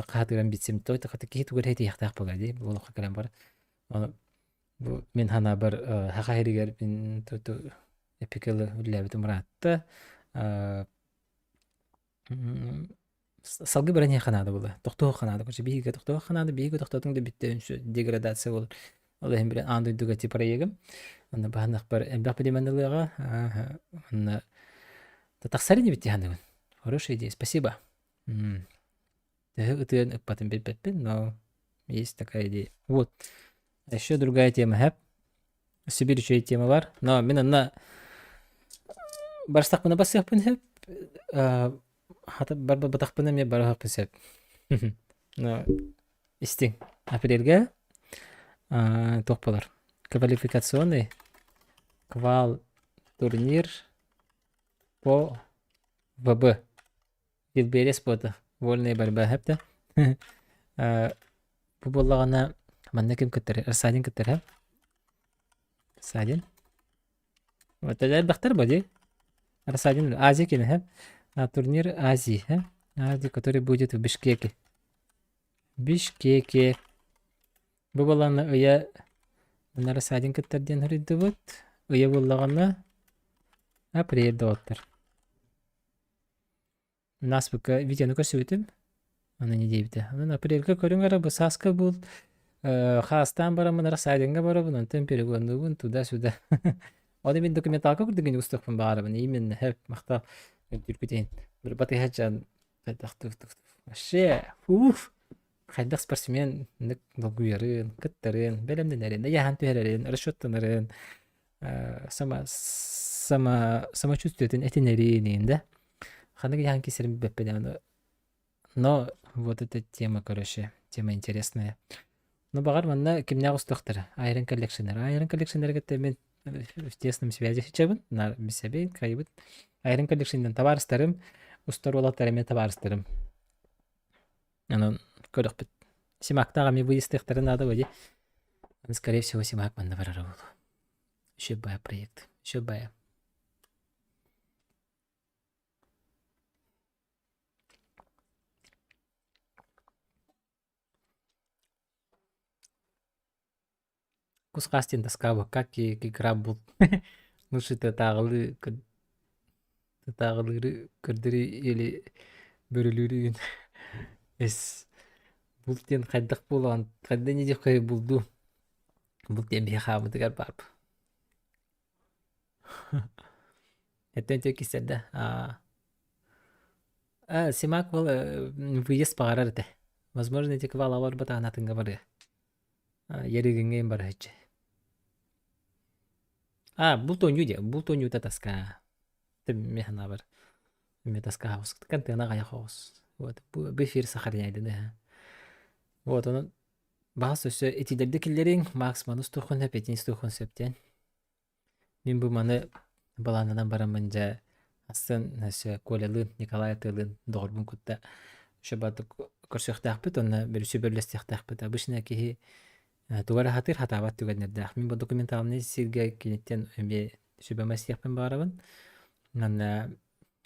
хаатыган билсим той киһи тугу эрэ этиэхтээх буолар дии бу олоххо кэлэн бар Ону бу мин санаабар саха сиригэр мин эпикалы үлэлээбитим ыраатта. Салгыы баран иһиэххэ наада буолла. Тохтуохха наада. Короче, биһиги тохтуохха наада, биһиги тохтоотуҥ да бүттэ үнсү деградация буолар. Ол иһин билэн аан дойдуга ти проегым. Онно баһанахпар элбэх билимэн ылыаҕа. Онно тахсар инибит дии саныыбын. Хорошая идея, спасибо. Төһө ытыан ыппатын билбэппин, но есть такая идея. Вот. Еще другая тема хэп. Сибирь үчүгэй тема бар. Но мин онно барыстахпына бассыахпын сөп. Хата барбатахпына эмиэ барыахпын сөп. Но истиҥ. Апрельгэ туох буолар? Квалификационный квал турнир по ВБ. Дилбиэрис буолта. Вольная борьба хэптэ. Бу буоллаҕына манна ким кыттар? Рассадин кыттар һэ? Рассадин. Вот элбэхтэр бу дии. Рассадин Азия кини һэ? Турнир Азии һэ? Азии, который будет в Бишкеке. Бишкеке. Бу буоллаҕына ыйа манна Рассадин кыттар диэн суруйдубут. Ыйа буоллаҕына апрель доҕоттор. Наспыкка видеону көрсүбүтүм. Аны не диэбитэ. Онон апрельга көрүҥ эрэ бу сааска бул хаастаан бараммын Рассадиҥҥа барабын, онтон перегоннуубун туда-сюда. Оны мин документалка курдук гини устуохпун баҕарабын. Именно хэп махтал түркүтейин. Бір батыһа хайдах вообще уф хайдах спортсмен долгуйарын, кыттарын, бэлэмнэнэрин, ыйаһан түһэрэрин, расчеттанарын, сама сама самочувствиетин этинэрин да ханнык ыйаһан кисэрин билбэппин но вот эта тема короче тема интересная ну баҕар манна кимнээх устуохтара Iron Collectioner Iron Collectioner кытта мин в тесном связи сычабын билсэбин кайбыт Iron Collection'дан табаарыстарым устар уолаттар эмиэ табаарыстарым Онон көрөхпүт. Симактаах эмиэ выездыахтара наада бу дии. Скорее всего, Симак манна барара буолуо. Еще бая проект. Еще бая. Кус-хаас диэн тоскаабы как и игра был лучше тытааҕылыы тытааҕылыыры көрдөрүү или бөрөлүүрүгүн эс булт диэн хайдах буолаҕын хайда не диэххэ булду булт диэн биһи хаамытыгар баар Эттэн кисэрдэ аа Симак был выезд баҕарар этэ возможно ити квала барбатаҕына атыҥҥа барыа Ярыгыҥҥа барыһыччы. А, булт оонньуу диэ, булт оонньуута таска. Мин санаабар эмиэ таска хаҕыс контена аҕыйах оҕус. Вот бу эфир сохраняйдын Вот онон баҕас өссө итилэрдэ киллэриҥ Макс маны устуоххун сөп, итини устуоххун сөп диэн. Мин бу маны былааннанан бараммын дьэ астын өссө Колялыын, Николай Атыалыын доҕорбун кытта шабатык көрсүөхтээхпит уонна бөрүсү бөрлөстүөхтээхпит. Обычно киһи тугу эрэ сатыыр, сатаабат түгэннэрдээх. Мин бу документальнай сиргэ киниттэн эмиэ сүбэм истиэхпин баҕарабын. Манна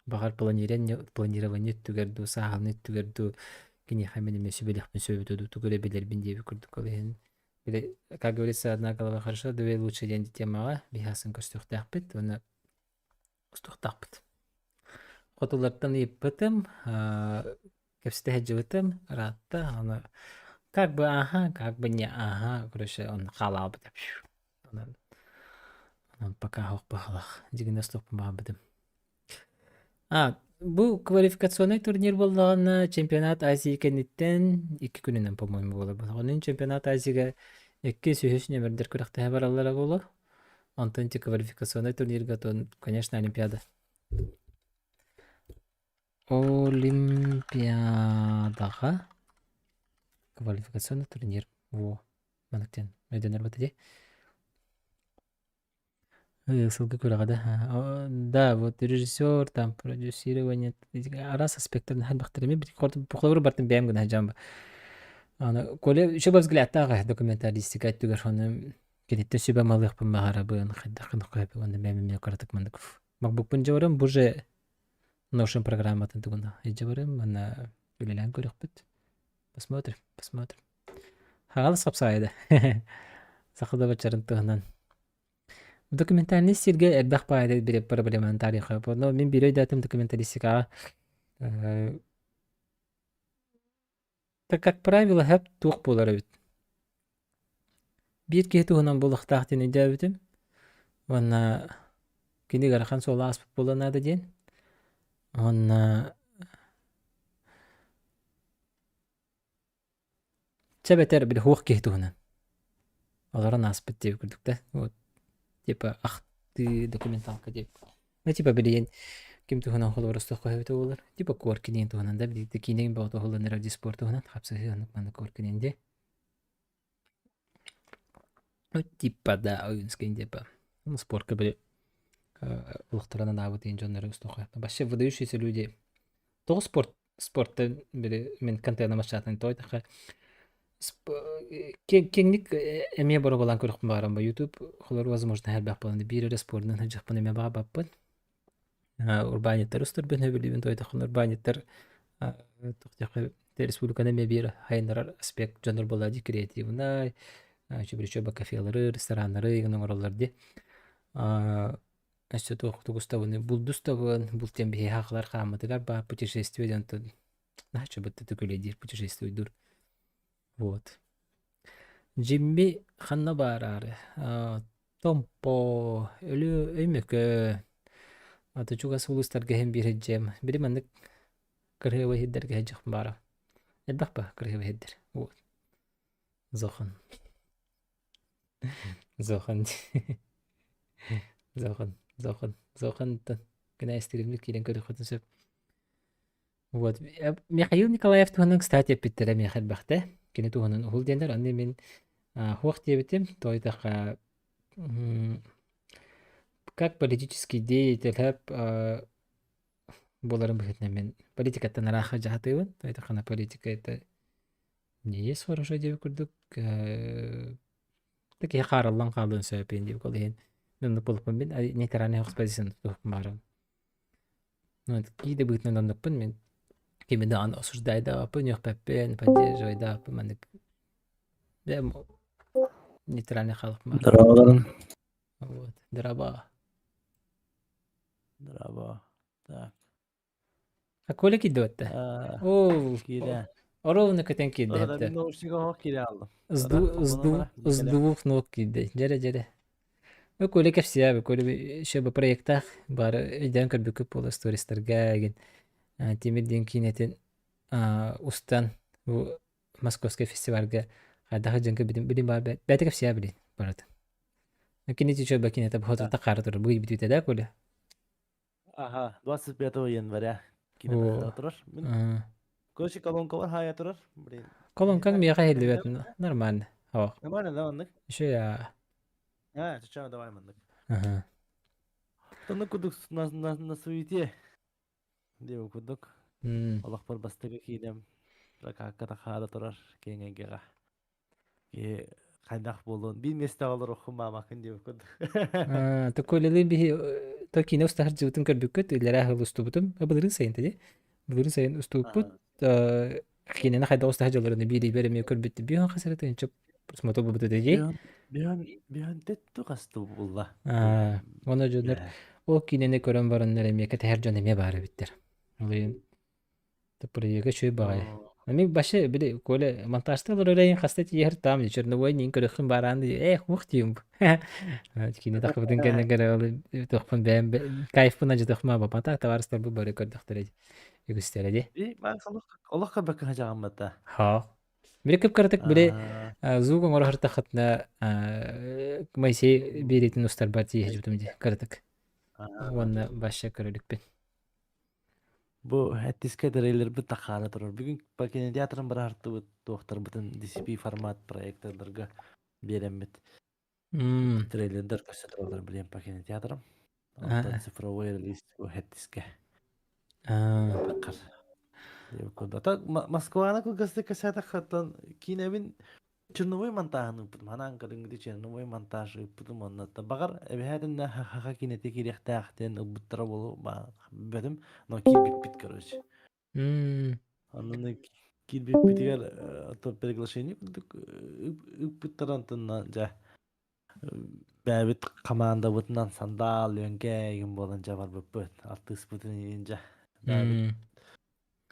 баҕар планирование, планирование өттүгэр дуу, сааһыланыы өттүгэр дуу киниэхэ мин эмиэ сүбэлиэхпин сөбүтэ дуу, тугу эрэ билэрбин диэбит курдук ол иһин Били, как говорится, одна голова хорошо, две лучше диэн темаҕа биһаасын көрсүөхтээхпит уонна устуохтаахпыт. Хотулартан ыйыппытым, кэпсэтэ сылдьыбытым ыраатта, аны как бы ага, как бы не ага, короче, он хаалаабыт. Онон, онон пока суох быһалаах. Дьигинэ устуохпун баҕарбытым. А, Бу квалификационнай турнир буоллаҕына, чемпионат Азии кэнниттэн 2 күнүнэн, по-моему, буолар. Онон чемпионат Азияга иккис, үһүс нүөмэрдэр күрэхтэһэ бараллара буолуо. Онтон ити квалификационнай турнирга, то, конечно, Олимпиада. Олимпиадаҕа квалификационный турнир. Во, маннык диэн өйдөнөр бата дии. Сылгы күрэҕэ да. Да, вот режиссер, там продюсирование, араас аспектарын элбэхтэр эмиэ холобур бартын бэйэм гына сылдьан Аны Коля үчүгэй взглядтаах документалистика өттүгэр ону киниттэн сүбэ малыахпын баҕарабын, хайдах гыныахха сөбүй уонна бэйэм эмиэ кыратык маннык MacBookпун дьабарым, бу же Notion программатын тугуна дьабарым, манна үлэлээн көрүөхпүт. Посмотрим, посмотрим. Хаҕалыс хапсаайа да. Саха да бачарын туһунан. Документальный сиргэ элбэх баайда бире проблеманы тарихы. Но мин биир өйдөөтүм документалистикаҕа так как правило хэп туох буолар эбит. Биир киһи туһунан буолуохтаах диэн өйдөөбүтүм. Уонна кини ыарахан суола ааспыт буолуон наада диэн. Уонна Чэ эбэтэр били суох киһи туһунан олорон ааспыт диэбит курдук да вот типа ахтыы документалка диэбит ну типа билигин ким туһунан холобур остуохха эбитэ буолар типа Коркин туһунан да билигин киинэҥ бөҕөтө уһуллан эрэр дии спорт туһунан хапсыһыы оннук маннык Коркин дии ну типа да Ойунскай типа ну спортка били олохторун анаабыт диэн дьоннору устуохха вообще выдающиеся люди тоҕо спорт спортта били мин контеным ачаатын тоойдохо киэҥник эмиэ боруобалаан көрүөхпүн баҕарам бу YouTube холор возможно элбэх буолан биир эрэ спордунан сылдьыахпын эмиэ баҕарбаппын урбаанньыттар устарбын сөбүлүүбүн тоойдоххуна урбаанньыттар туох республиканы эмиэ биир хайыннарар аспект дьоннор буолла дии креативнай чөбүрүчүөбэ кафелары рестораннары игин оҥороллор дии Өссө туох тугустабыный булдустабын, булт диэн биһиэхэ аҕалар хааммытыгар баар путешествие диэн онтон наһаа чобуттатык үлэлиир путешествуйдуур. Вот. Джимми ханна баараары? Томпо, Өлүө Өймөкөө, аты чугас улуустарга иһин биир сылдьыам. Били маннык кырһыабай сирдэргэ сылдьыахпын баара. Элбэх ба кырһыабай сирдэр. Вот. Зохан. Зохан Зохан Зохан Зохантан кэнээстигиммит киирэн көрүөххүтүн сөп. Вот. Михаил Николаев туһунан, кстати, эппиттэрэ миэхэ элбэхтэ. Кини туһунан уһул диэннэр. Аны мин хуох диэбитим, тоойдохха как политический деятель буоларын быһыытынан мин политикаттан ыраах дьаһатыыбын. Тоойдоххуна политика это не есть хорошо диэбит курдук да киһи хаарыллан хаалыан сөп диэбит ол иһин оннук буолуппун мин нейтральный экспозицияны тутуһуппун баарым кии да быһыытынан оннукпун мин кими даҕаны осуждайдаабаппын үөхпэппин поддерживайдаабаппын маннык нейтральный халык Здраволарын. Вот, драба. Драба. Так. А Коля киирдэ Аа, Оо, киирэ. оруобуна көтөн киирдэ Ora эбитэ. мин наушнига оһох киирэ алдым. С Ора, дву- с холбонон дву- бара, с кэлэ. двух ног киирдэ. Дьэрэ дьэрэ. Ну, Коля кэпсиэбэ, Коля еще бы проектаах бары өйдөөн көрбүккүт буола стористарга эгин Тимир диэн киинэтин устан бу Московскай фестивальга хайдах дьаҥка билин билин баар бэйэтэ кэпсиэ билин барытын. Кини чөбө кинэтэ бохотута хаара турар бу бүтүтэ да Коля. Ага, 25 января киинэ О, тахса турар. Мин а. короче колонкалар хаайа турар. Блин. Колонкаҥ миэхэ иһиллибэт нормально. О, Нормально, да, маннык? еще я. А, сейчас давай маннык. Ага. Тонну кудук на, на, на суете. Диэбит курдук. Олохпор бастакы киинэм прокакка тахаара турар киэҥ эйгэҕэ. Киһи хайдах буолуон биир миэстэҕэ олоруоххун маамакын диэбит курдук. Такой биһи то киинэ устаһар дьыбытын көрбүккүт, иллэрээ сыл устубутум. Былырыын сайын дии. Былырыын сайын устубуппут. Киинэни хайдах устаһар дьоллорун биир эмиэ көрбүт. Биһон хасары тыынча просмотр буолбут дии. Биһон биһон тэтту хасту булла. Оны дьоннор ол киинэни көрөн бараннар эмиэ кэтэһэр дьон эмиэ баар эбиттэр. Ол иһин проекта үчүгэй баҕайы. Мин башы били Коля монтажта олорор хаста тиийэр там черновой нин көрөххүн бараан э хух диим. Кини тахыбытын кэннэ кэрэ ол тохпун бэйэм кайфпын ажытыхма бапата товарыстар бу бары көрдөхтөрө үгүстэрэ ди. И ман олох көрбөккө хажаҕаммата. Ха. Били кып кыратык били звук оҥоро хартахытна Моисей биэритин устарбар тииһэ ди кыратык. Уонна башы көрөлүкпүн. Бу эттискэ трейлербит тахаара турар. Бүгүн по кинотеатрын быраартыбыт туохтарбытын DCP формат проектордарга биэрэммит. Трейлердер көстө тураллар билиэн по кинотеатрам. Онтон цифровой релиз бу хэттискэ таххар. Ата Москваны кылгастык кэсээтэх киинэбин Черновой монтааһын ыыппытым. Ханаан кадыҥҥыты черновой монтаж ыыппытым уонна баҕар эбэһээтиннэ хаха киинэтэ киириэхтээх диэн ылбыттара буолуо бэтим, но киирбиппит короче. Онно киирбиппитигэр то приглашение курдук ыыппыттара онтон дьэ бэйэбит хамаандабытынан сандал лүөҥкэ игин буолан дьэ барбыппыт артыыспытын иин дьэ бэйэбит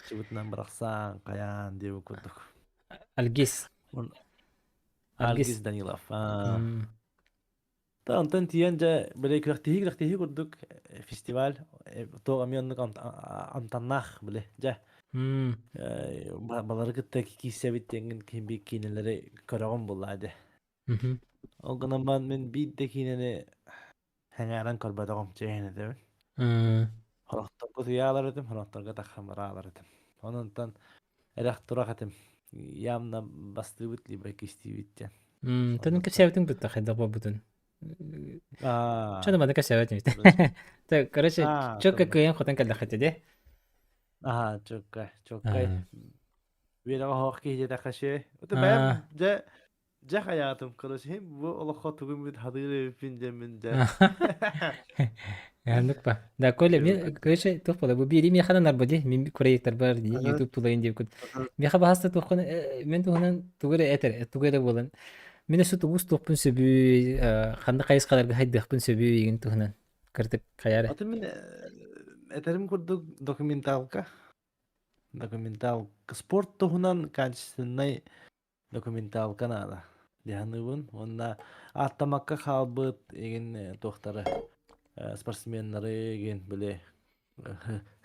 Чыбытынан бырахсаан, хайаан диэбит курдук. Альгиз. Альгиз Данилов. Та онтон тиийэн дьэ били күрэхтэһии күрэхтэһии курдук фестиваль туох эмиэ оннук амтаннаах били дьэ балары кытта киирсэбит диэҥҥин киһи биир киинэлэри көрөҕүн буллаа дьэ. Ол гынан баран мин биир да киинэни Сэҥээрэн көрбөтөҕүм, чиэһин этэбин. Сорохторго утуйаалар этим, сорохторго таххамыраалар этим. Онон эрэх-турах этим. Явно бастыыбыт либо кистиибит диэн. Төнүн кэпсээбитиҥ бытта хайдах буолбутун. Чону маны кэпсээбэтим. Так, короче, чөккө кыайан хотон кэллэххит дии. Аа, чөккө, чөккө. Үөрэҕэ оһох киһи диэтэххэ шиэ. Бэйэм дьэ Дьэ хайаатым, короче, бу олоххо тугум бит хадыыр эбиппин диэммин дьэ. Оннук ба. Да, Коля, мен, короче, туох буола, бу биири миэхэ нарба дии, мин проекторбар дии, YouTube тулайын диэбит. Миэхэ баһаста туоххун, мен туһунан тугу эрэ этэр, тугу эрэ буолан. Мин өссө тугу устуохпун сөбүй, ханна хайысхаларга хайдыахпын сөбүй игин туһунан. Кырдык хайаары. Аты мин этэрим курдук документалка. Документалка спорт туһунан качественнай документалка наада дьаһаныыбын уонна ааттамакка хаалбыт игин туохтары спортсменнары игин били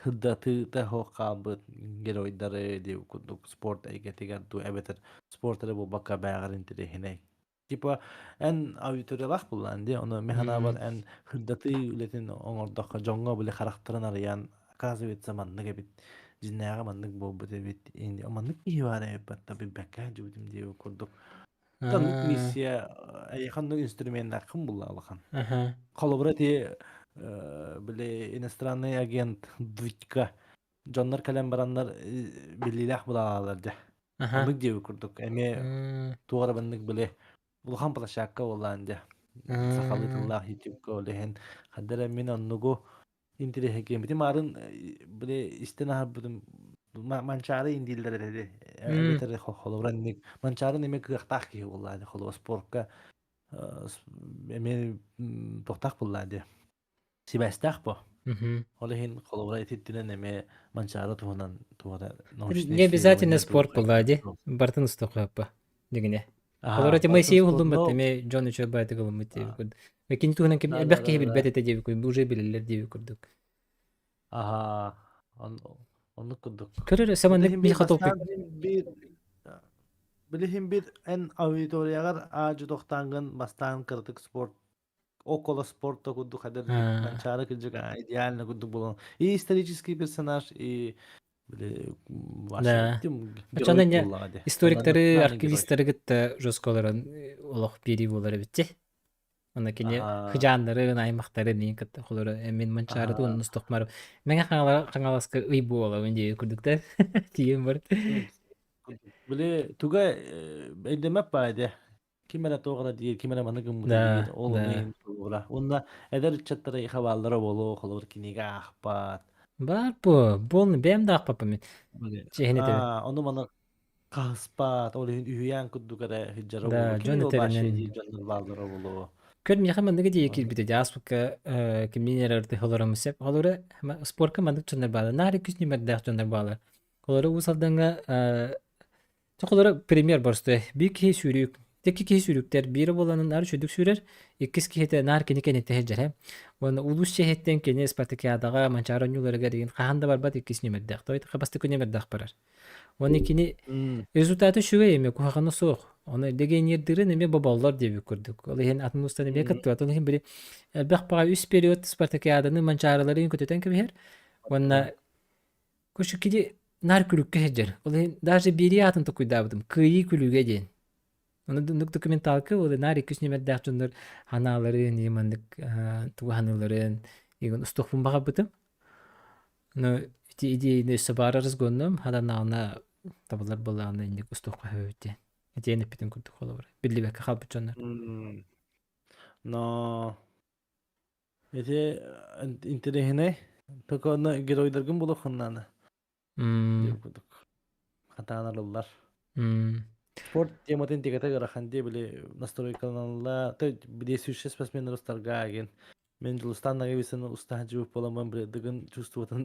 сырдатыыта суох хаалбыт геройдары дии курдук спорт эйгэтигэр дуу эбэтэр спорт эрэ буолбакка бээҕэр интэриэһинэй типа эн аудиториялаах буоллаан дии ону мин санаабар эн сырдатыы үлэтин оҥордоххо дьоҥҥо били харахтарын арыйан оказывается маннык эбит дьиннээҕи маннык буолбут эбит маннык киһи баар эбит батта билбэккэ сылдьыбытым диэбит курдук Оннук миссия эйиэхэ оннук инструменнааххын булла улахан холобура ити били иностранный агент Дудька дьоннор кэлэн бараннар биллиилээх булаалалар дьэ оннук диэбит курдук эмиэ туох эрэ маннык били улахан площадка буоллаан дьэ сахалыы тыллаах ютубка ол иһин ханна эрэ мин оннугу Интириэһиргээммитим аарын били истэн аһарбытым Манчаары индииллэр этэ эбэтэр холобура инник Манчаары эмиэ кыахтаах киһи буоллаа дии холобура спортка эмиэ туохтаах буоллаа дии сибээстээх бо ол иһин холобура ититтинэн эмиэ Манчаары туһунан туһунан Не обязательно спорт буоллаа дии бартын устуохпа дигине Олор эти Моисей булдум бат эми дьон үчүгэй баайдык ылыммыт диэбит курдук. Кини туһунан ким элбэх киһи билбэт этэ диэбит курдук, уже билэллэр диэбит курдук. Аха, оннук курдук. Көрөр саманнык би хотоппит. Билиһин бир эн аудиторияҕар аадьы тохтаангын бастаан кыратык спорт около спорта курдук хадыр манчаары кырдьык идеально курдук буолан и исторический персонаж и Да. Оччоно не историктары, архивистары кытта жестко олорон олох биэрии буолар эбит Онно кини хыдьааннарын, аймахтарын мин кытта холоро мин манчаары туун устухмар мэҥэ хаҥаласка ый буолабын дии курдуктар тиийэн барыт. Били туга өйдөмөп баа де ким эрэ туох эрэ диир, ким эрэ маны гыммыта диир, ол ону иһин туруора. Уонна эдэр ыччаттары хабааллара буолуо, холобур кинигэ аахпат. Бар бу, буолну бэйэм да аахпаппын мин. Чиһин этэбин. Ону маны хаһыспат, ол иһин үһүйээн курдук эрэ сылдьара Да, буолуо. дьон Ким ол баашыа этэринэн диир дьоннор бааллара буолуо. Көр миэхэ манныгы диэки киирбитэ дии ааспыкка кимниин эрэ ырытыһа олороммут сөп. Холобура, спорка маннык дьоннор бааллар. Наар үкүс нүмердээх дьоннор бааллар. Холоро Уус Алдаҥҥа Чэ, холоро пример боростуой. Биир киһи сүүрүүк, икки киһи сүүрүктэр, биирэ буоланын наар үчүгдүк сүүрэр, иккис киһитэ наар кини кэнниттэн сылдьар. Уонна улуус чиэһиттэн кини спартакиадаҕа, Манчаары оонньууларыгар игин хаһан да барбат иккис нүмердээх. Той бастакы нүмердээх барар. Уонна кини результата үчүгэй эмиэ, куһаҕана суох. Ону легионердыырын эмиэ боболлор диэбит курдук. Ол иһин атын улуустан эмиэ кыттыбат. Ол иһин били элбэх баҕа үс период спартакиаданы Манчаарыларын көтүтэн кэбиһэр. Уонна Короче, кини наар күлүккэ сылдьар. Ол иһин даже биэрии аатын толкуйдаабытым. Кыайыы күлүгэ диэн. Ону оннук документалка ол наар иккис нүмердээх дьоннор ханааларын, и маннык тугу ханыыларын игин устуохпун баҕарбытым. Но ити идеяны өссө баар разгоннум, хаданаҕына табылар буоллаҕына инник устуохха сөбүт диэн. Итиэн эппитин курдук холобура. Биллибэккэ хаалбыт дьоннор. Но Ити интэриэһинэй. Только онно геройдаргын булуоххун наада. Диэн курдук. Хатаан арыллар. Спорт тематын тигэтэ ыарахан дии били настройкаланалла то действующий спортсменнар устарга агин мен Дьулустаан Нагависаны устаһан жибып боламмын били дыгын чувствоватын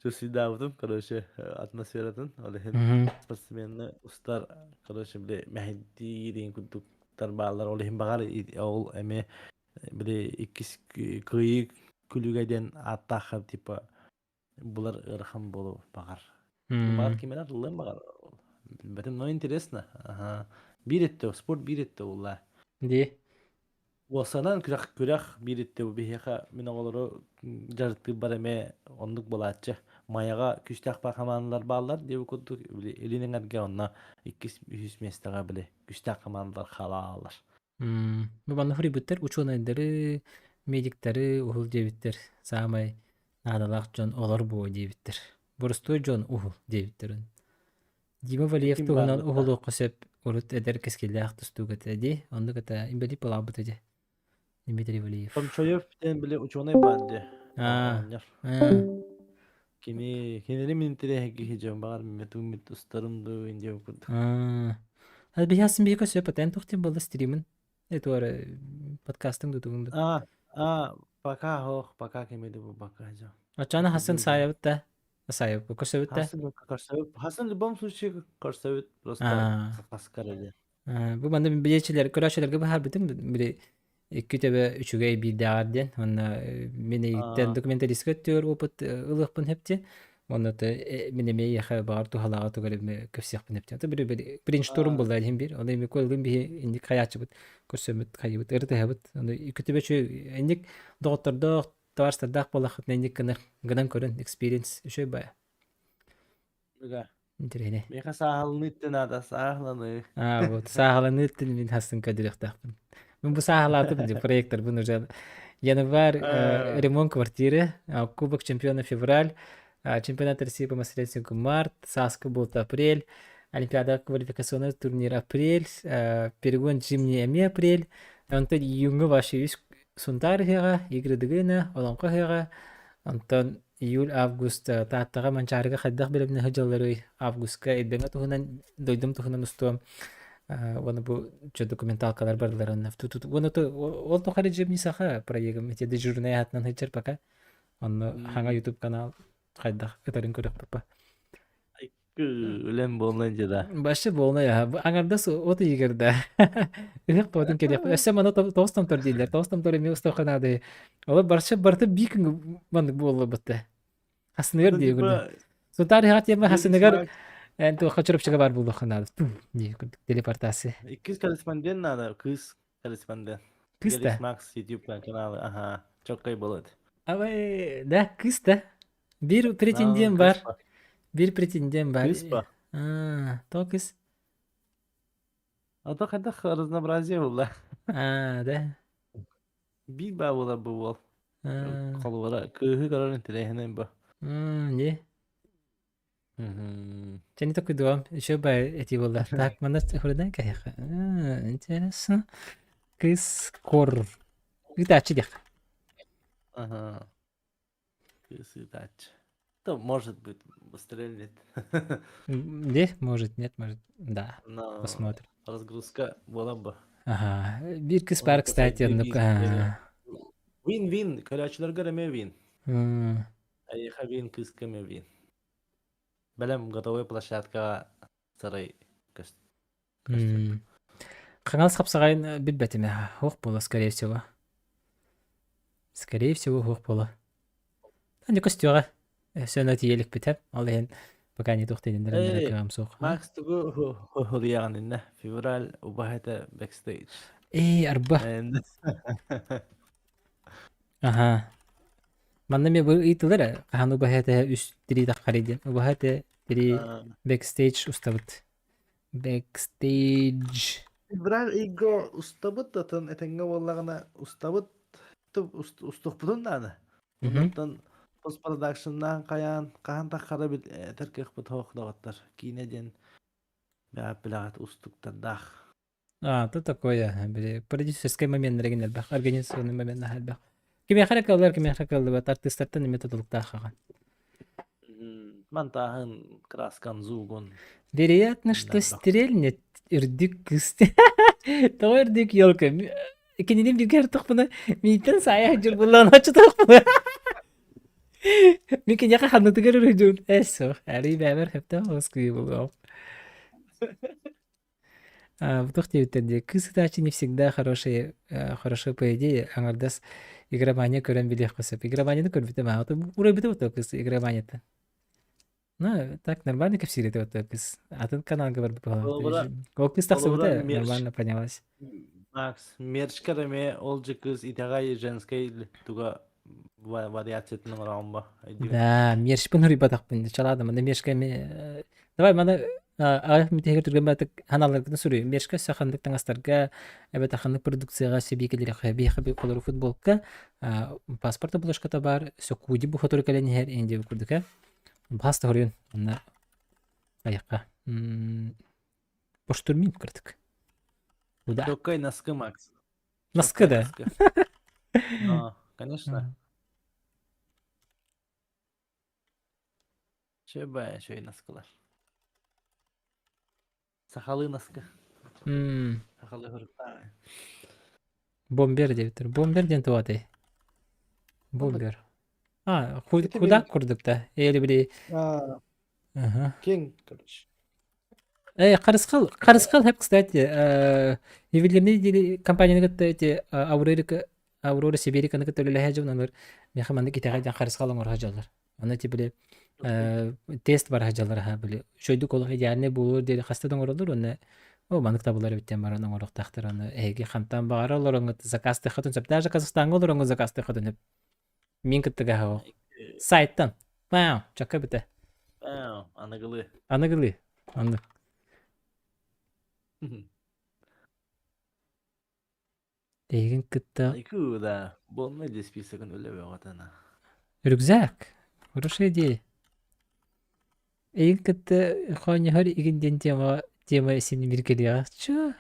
чувствуйдаабытым короче атмосфератын ол иһин спортсменны устар короче били мэһэйдии диэн курдук бааллар ол иһин баҕар ол эмиэ Били иккис кыайыы күлүгэ диэн ааттаахха типа булар ыарахан буолуо баҕар. Баҕар ким эрэ арыллыан баҕар. Билбэтим, но интересно. Аха. Биир өттө, спорт биир өттө буолла. Дии. Уосанан күрэх күрэх биир өттө бу биһиэхэ мин оҕолору дьарыктыырбар эмиэ оннук буолааччы. Майаҕа күүстээх хамаандалар бааллар диэбит курдук били илин эҥэргэ онно иккис үһүс миэстэҕэ били күүстээх хамаандалар хаалааллар. Бу манна суруйбуттар учуонайдары, медиктары уһул диэбиттэр. Саамай наадалаах дьон олор буо диэбиттэр. Боростуой дьон уһул диэбиттэр. Дима Валиев Ким баар туһунан бытта? уһулуохха сөп урут эдэр кэскиллээх тустуук этэ дии. Оннук этэ инбэлиит буолаабыт этэ. Дмитрий Валиев. Томчоев диэн били учуонай баар дии. Аа, Оҕонньор. аа. Кини кинини мин интэриэһиргии дьон баҕар метуммит устарым дуу диэн курдук. Аа. А биһиэхсин биһиэхэ сөп этэн туох диэн буолла стримин? Этуары подкастың дутугун да. А, а, пока хоох, пока кемеди бу пока жо. Оччоно хасын саайабыт да. Саайабыт көрсөбүт да. Хасын көрсөбүт. Хасын в любом случае көрсөбүт просто Аа. хаскар эле. Бу манна билиэчилэр көрөөччүлэргэ быһаарбытым били икки төбө үчүгэй биирдээҕэр диэн уонна мин эйиттэн документалистка өттүгэр опыт ылыахпын сөп диэн уонна мин эмиэ эйиэхэ баҕар туһалааҕы тугу эрэ көрсүөхпүн сөп диэн били брейншторм буолла иһин биир ону эми куоллун биһи инник хайааччыбыт көрсөммүт хайыбыт ырытыһабыт ону икки төбө үчүгэй инник доҕоттордоох товарищтардаах буоллаххытына инник гына гынан көрөн experience үчүгэй баа Ыга. Интэриэһинэй. Миэхэ сааһыланыыттан наада, сааһыланыы. Аа, вот сааһыланыыттан мин хасын көрдөрүөхтээхпин. Мин бу сааһылаатым дии проекторбын уже январь ремонт квартиры, Кубок чемпиона февраль, чемпионат России по мастер-рестлингу март, Саска будет апрель, Олимпиада квалификационный турнир апрель, перегон зимний эмиэ апрель, онтон июҥҥа вообще үс Сунтаар ыһыаҕа, Игры Дыгына, Олоҥхо ыһыаҕа, онтон Июль-август Тааттаҕа Манчаарыга хайдах бэлэмнэ сылдьалларый? Августка Илбэҥэ туһунан, дойдум туһунан устуом. Уонна бу чё документалкалар барыларын уонна ол тухары Джимни Саха проегым ити дежурнай аатынан сылдьар пока. Онно хаҥа YouTube канал хайдах ытарын көрөхпүт Үлэм буолла дьэ Вообще буолна я. Аҥардас от ыйыгар да. Ыһык тоҕотун кэлиэх. Өссө маны тоҕус томтор дииллэр. Тоҕус томтор эмиэ устуохха наада. Олор барча барыта биир күн маннык буолла бытта. Хасыныгар дии курдук. Сунтаар ыһыаҕа тиэмэ хасыныгар эн туохха чурапчыга бар буолуохха наада. Дии курдук телепортация. Иккис корреспондент надо, кыыс корреспондент. Кыыс да? Макс YouTube каналы, ага, чоккай болот. Абай, да, кыыс да. Биир претендент бар. Биир претендент бар. Кыыс ба? Аа, то кыыс. А то хайдах разнообразие буолла. Аа, да. Биир баа буолар бу уол. Холобура, кыыһы көрөр интэриэһинэй бу. Не. Чэ, не такой дом. Еще бы эти было. Так, манна хурдан кайха. Интересно. Кыс кор. Итачи дих. Ага. Кыс-ытач. То может быть стрельнет. Где? Может, нет, может, да. Но Посмотрим. разгрузка была бы. Ага. Биир кыс бар, кстати, оннук. Вин-вин, көрөөччүлэргэ эмиэ вин. М, Эйиэхэ вин, кыыска эмиэ вин. Бэлэм готовой площадкаҕа сарай көстөр. Хаҥалас хапсаҕайын билбэтим ээ. Суох буолуо, скорее всего. Скорее всего, суох буолуо. Аны көстүөҕэ. Өссө тиийэ иликпит Ол иһин пока не туох диэннэрин Эй, кыаҕым суох. Макс тугу суруйаҕын иннэ? Февраль убаһата backstage. Эй, арба. Аха. Манна эмиэ бу ыйытылар ээ, хаһан убаһа этэ үс тирии таххарый диэн. Убаһа этэ тирии backstage устабыт. Backstage. Февраль ыйга устабыт, атын этэҥҥэ буоллаҕына устабыт, устуохпутун наада. Онтон постпродакшннаан хайаан хаһан таххара этэр кыахпыт суох доҕоттор. Киинэ диэн бэҕэт билэҕит устуктардаах. А, то такое, били, продюсерскай моменнар игин элбэх, организационный момент элбэх. Кимиэхэ эрэ кыаллар, кимиэхэ кыаллыбат, артыыстартан эмиэ тутулуктаах аҕа. Монтааһын, краскан, звугун. Вероятно, что стрельнет үрдүк кыыс. Тоҕо үрдүк елка? Кинини бигэ артахпына, мийтен саайа дьыл буллан оччотохпуна. Мин киниэхэ ханнытыгар үрүдүн. Эс, арый бэбэр хэптэ оҕус кыйы булуом. Туох диэбиттэр дии, кыыс ытааччы не всегда хорошая, хорошо по идее, аҥардас игромания көрөн билиэххэ сөп. Игроманияны көрбүтүм аа, урайбыта вот кыыс игроманията. Ну, так нормально кэпсиир этэ вот кыыс. Атын каналга барбыт Холобура, Ол кыыс холобура тахсыбыта, мерч. нормально понялась. Макс, мерчкер эмиэ ол же кыыс итэҕэй женскай туга вариациятын оҥороҕун ба өйдүүр. Да, мерчпин уруйбатахпын, чалаадым. Аны мерчка эми давай маны аҕыйах мүтэһигэр түргэн баатык ханааларгытын суруй. Мерчка өссө ханнык таҥастарга эбэтэр ханнык продукцияҕа сэбии кэлиэххэ биһиэхэ би холору футболка, паспорт обложката баар, өссө куди бу сотору кэлэн иһэр ин диэбит курдук ээ. Баас да хоруйун онно айахха. Поштурмин кырдык. Куда? Чоккай носки, Макс. Носки Чоккай да. носки. А, конечно. Чөбэ, чөй носкылар. Сахалыы носки. Сахалыы хуруктаа. Бомбер диэбиттэр. Бомбер диэн туох этэй? Бомбер. А, куда курдук да. Или били А, Ага. Кинг, короче. Харысхал, Харысхал хэп, кстати, ювелирный диэри компанияны кытта эти Аурерика, Аурора Сибириканы кытта үлэлэһэ дьон онор миэхэ маннык итэҕэй диэн харысхал оҥоро сылдьаллар. Аны эти били тест бара сылдьаллар аһа били үчүгэйдик олох идеальный буолуор диэри хаста да оҥороллор уонна о маннык табылар эбит диэн баран оҥоруохтаахтар аны эһиги хантан баҕара олороҥҥут заказтыаххытын сөп даже Казахстаҥҥа олороҥҥут заказтыаххытын сөп мин кыттыгаһа сайтан вау чакка бүтэ Вау, аныгылыы. Аныгылыы. Оннук. Эйигин кытта Айку да, буолмай дии списогын үлэ бөҕөтөнө. Рюкзак. Хорошая идея. Эйигин кытта хоонньоһор игин диэн тема тема син биргэлиэҕэ. Чё?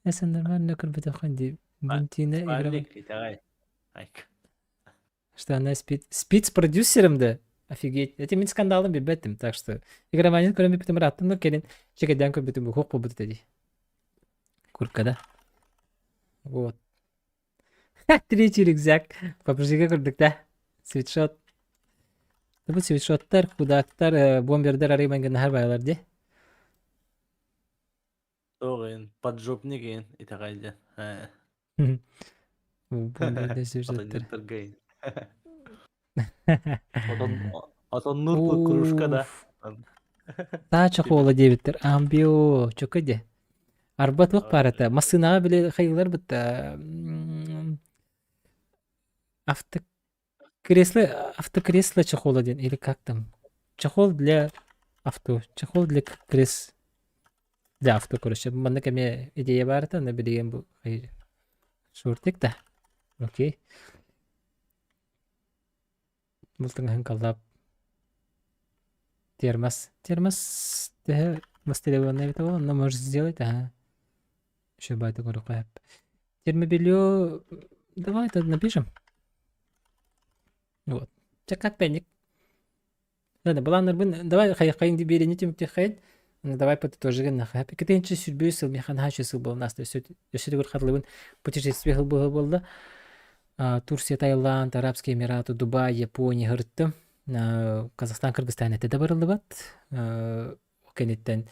Эсэн нормально көрбөтөххүн дии. Бунтина игра. Спальник итэҕэй. Айк. Что она спит? Спит с продюсером, да? Офигеть. Эти мин скандалын билбэттим, так что игроманин көрөн бүппүтүм ырааттым но кэлин чекэдээн көрбүтүм бу хуох буолбут этэ дии. Курка да. Вот. Третий рюкзак. Попрыжига көрдүк да. Свитшот. Бу свитшоттар, кудактар, бомбердер арый мангынахар байлар ди. Тоҕин, поджопник ин итэҕэйдэ. Бомбердер свитшоттар. Отоннуттаргайын. Отон отоннуур кружка да. Таача хола диэбиттэр. Амбио, чөкө де. Арба туох баар этэ? Массыынаҕа били хайыылар бытта автокресло автокресло чехола диэн или как там? Чехол для авто, чехол для крес для авто, короче. Маннык эмиэ идея баар этэ, аны билигин бу шортик да. Окей. Бултуҥаһын коллаб Термос. Термос төһө востребованный эбитэ буолла, онно можешь сделать, ага. Еще байтак көрүөххэ сөп. Термобелье давай это напишем. Вот. Чэ, как пенник. Ладно, былааннарбын давай хайаххайын биэриини түмүктүөххэйин. Давай подытожигын нахап. Иккитинчи сүрбүү сыл миэхэ наһаа үчүгэй сыл буолан ааста. Өссө өссө төгүл хатылыбын путешествие сыл буолла. Турция, Таиланд, Арабские Эмираты, Дубай, Япония сырыттым. Казахстан, Кыргызстан этэ да барыллыбат. Кэнниттэн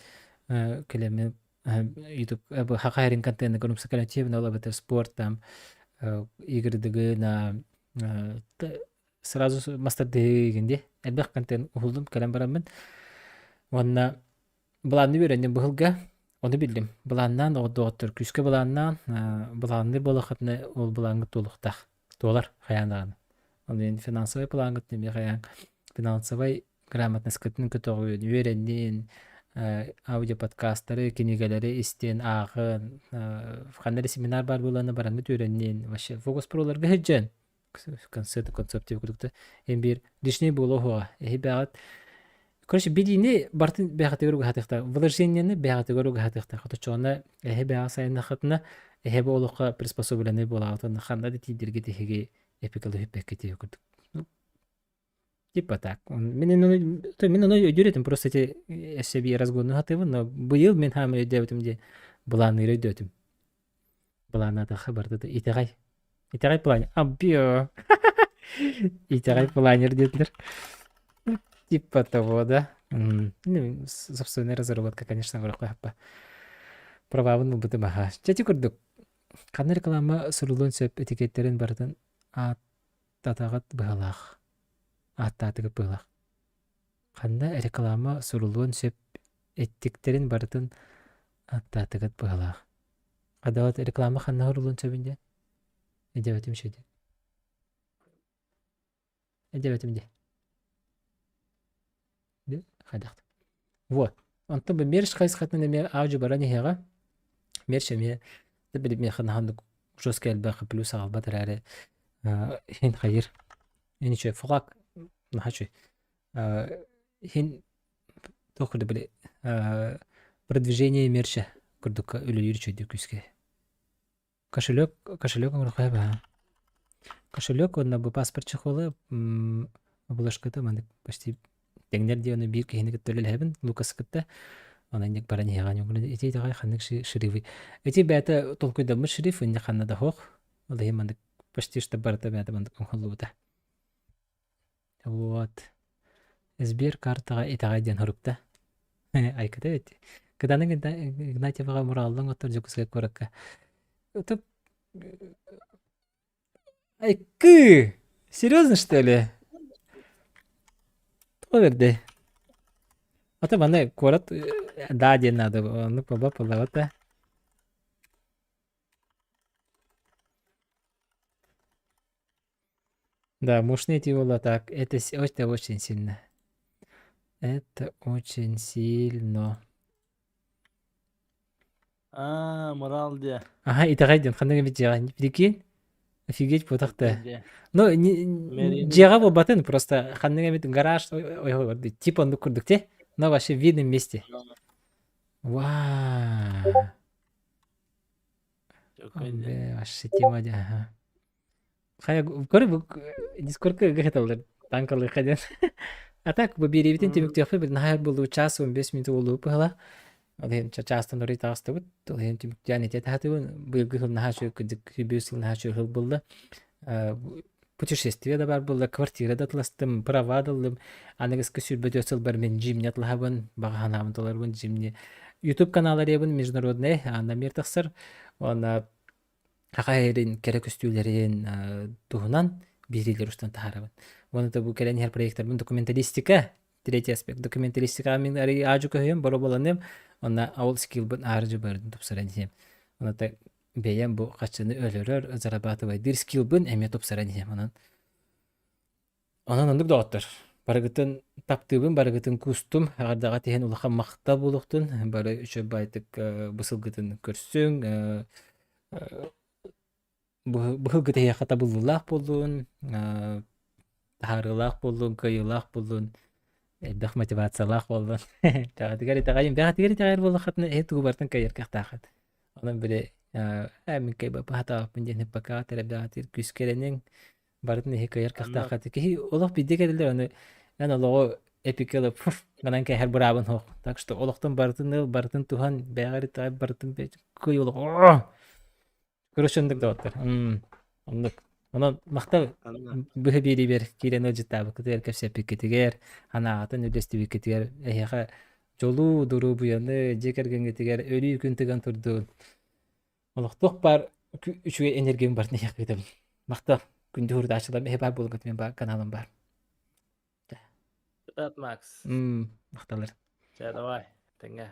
кэлэммин YouTube Саха сирин контеныгар умса кэлэн ол эбэтэр спорт там игрдыгы сразу мастардыгын дии элбэх контент уһуллум кэлэн бараммын уонна былаанны үөрэнним быһылга ону биллим былааннаан доҕоттор күүскэ былааннаан былаанныыр буоллаххытына ол былааҥҥыт туолуохтаах туолар хайаан даҕаны ол финансовай плаҥҥыт эмиэ хайаан финансовай грамотноскытын көтөҕүөн, үөрэннин, аудиоподкастары, кинигэлэри истин, ааҕын, ханна эрэ семинар баар буоллаҕына бараҥҥыт үөрэннин, вообще фокус проларга сылдьан концепт концепт курдук эн биир лишний буолуо суоҕа эһи бэҕэт короче билиини барытын бэҕэтигэр угаһатыахтаах вложениены бэҕэтигэр угаһатыахтаах оточоҕуна эһи бэҕэ сайыннаххытына эһи бу олоххо приспособленный буолаҕытын ханна да тиийдиргит эһиги эпикалы хүппэккит курдук. Типа так. Мин ону, мин ону өйдүүр этим, просто эти өссө биир разгонну сатыыбын, но быйыл мин хаамай өйдөөбүтүм диye былаанныыр өйдөөтүм. Былааннаатахха барыта да итэҕэй. Итэҕэй планер. Абио. Итэҕэй планер диэтилэр. Типа того, да. Ну, собственная разработка, конечно, көрөххө Правабын ылбытым аха. Чэти курдук. Ханна реклама сурулуон сөп этикеттерин барытын аат Татаҕыт быһалаах, ааттаатыгыт быһалаах. Ханна реклама суруллуон сөп эттиктэрин барытын ааттаатыгыт быһалаах. Хадават реклама ханна суруллуон сөбүн диэн? Эдебэтим шеди. Эдебэтим де. Хайдах. Вот. Онтон бу мерч хайысхатынан эмиэ аудио баран иһиэҕэ. Мерч эмиэ билимиэхэ наһаа жестко элбэх плюс аҕалбат эрээри иһин хайыр. Ин үчүгэй флаг наһаа үчүгэй. Иһин туох курдук били продвижение мерча курдукка үлэлиир үчүгэйдик күүскэ. Кошелек, кошелек оҥороххо баһа. Кошелек уонна бу паспорт чехола обложката маннык почти тэҥнэр диэн ону биир киһини кытта үлэлэһэбин Лукас кытта. Онон инник баран иһэҕин оҥорон ити итэҕэй ханнык шрифы. Ити бэйэтэ толкуйдаммыт шриф инник ханна да суох. Ол иһин маннык почти что барыта бэйэтэ маннык оҥоһуллубута. Вот. Сбер картаҕа итэҕэй диэн суруктаа. Айката эбит. Кытаанах Игнатьеваҕа мурааллан оттор Дьокуускай куоракка. Это Айкы! Серьезно, что ли? Тоҕо бэрдэй? Ата маны куорат да диэн наада оннук буолбат буоллаҕа да. Да, мощный было так. Это, это очень сильно. Это очень сильно. А, морал диэ. Ага, итэҕэй диэн ханнык эбит дьиэҕэ. Прикинь, офигеть буотах-то. Диэ. Ну, Мэрини дьиэҕэ буолбатын, просто ханнык эбит гараж, ой, ой, типа оннук курдук те, но вообще в видном месте. Вау. Вообще тема дьэ, ага. Хайа, көрө бу Дискордка ыгыһыталлар танкалыахха диэн. А так бу биэриибитин түмүктүөхпүт бит наһаа буолуу час 15 минут буолуу быһыла. Ол иһин чаастан орой таҕыстыбыт. Ол иһин түмүктээн ити таһатыбын. Быйылгы сыл наһаа үчүгэй кырдьык үбү сыл наһаа үчүгэй сыл буолла. Путешествие да бар буолла, квартира да атластым, права да ыллым. Аныгыскы 24 сылбар мин джимне атлаһабын, баҕа санаабын толорбун джимне. YouTube канал арыйабын международный, аана мир тахсар. Уонна Саха сирин кэрэ көстүүлэрин туһунан биэриилэр устан таһаарабын. Уонна да бу кэлэн иһэр проектарбын документалистика, третий аспект, документалистикаҕа мин арый аадьу көһүйэм, боробуланыам, уонна ол скиллбын аарыдьы барытын тупсаран иһиэм. Уонна бэйэм бу хаччыны өлөрөр, зарабатывайдыыр скиллбын эмиэ тупсаран иһиэм. Онон Онон оннук доҕоттор, барыгытын таптыыбын, барыгытын куустум, эҕэрдэҕэ тиһэн улахан махтал буолуохтун, бары үчүгэй баайдык бу сылгытын көрсүҥ, быһылгыт эһиэхэ табыллыылаах буоллун, таһаарыылаах буоллун, кыайыылаах буоллун, элбэх мотивациялаах буоллун. Бэҕэтигэр итэҕэйин, бэҕэтигэр итэҕэйэр буоллаххытына эһи тугу барытын кыайар кыахтааххыт. Онон били ээ мин кыайбаппын диэн һыппакаҕа тэрэбдэҕитигэр күүскэ эрэниҥ, Барытын иһи кыайар Анна кыахтаахха киһи олох биирдэ кэлэллэр аны эн олоҕу эпикэ пуф гынан кээһэр быраабын суох. Так что олохтон барытын ыл, барытын туһан, бэйэҕэр итэҕэй, барытын кый олох. Короче, оннук доҕоттор. Оннук. Онон махтал быһа биэриибэр киирэн ыалдьыттаабыккытыгар, кэпсэппиккитигэр, анаатын үллэстибиккитигэр эһиэхэ дьолу, доруобуйаны, дьиэ кэргэҥҥитигэр өрүү күн тыган турдун. Олохтуох баар үчүгэй энергияны барытын эһиэхэ ыытабын. Махтал. Күндү хурудааччыларым эһи баар буолуҥ мен баар каналым баар. Кытаат Макс. Махталлар. Чэ, давай, тэҥҥэ.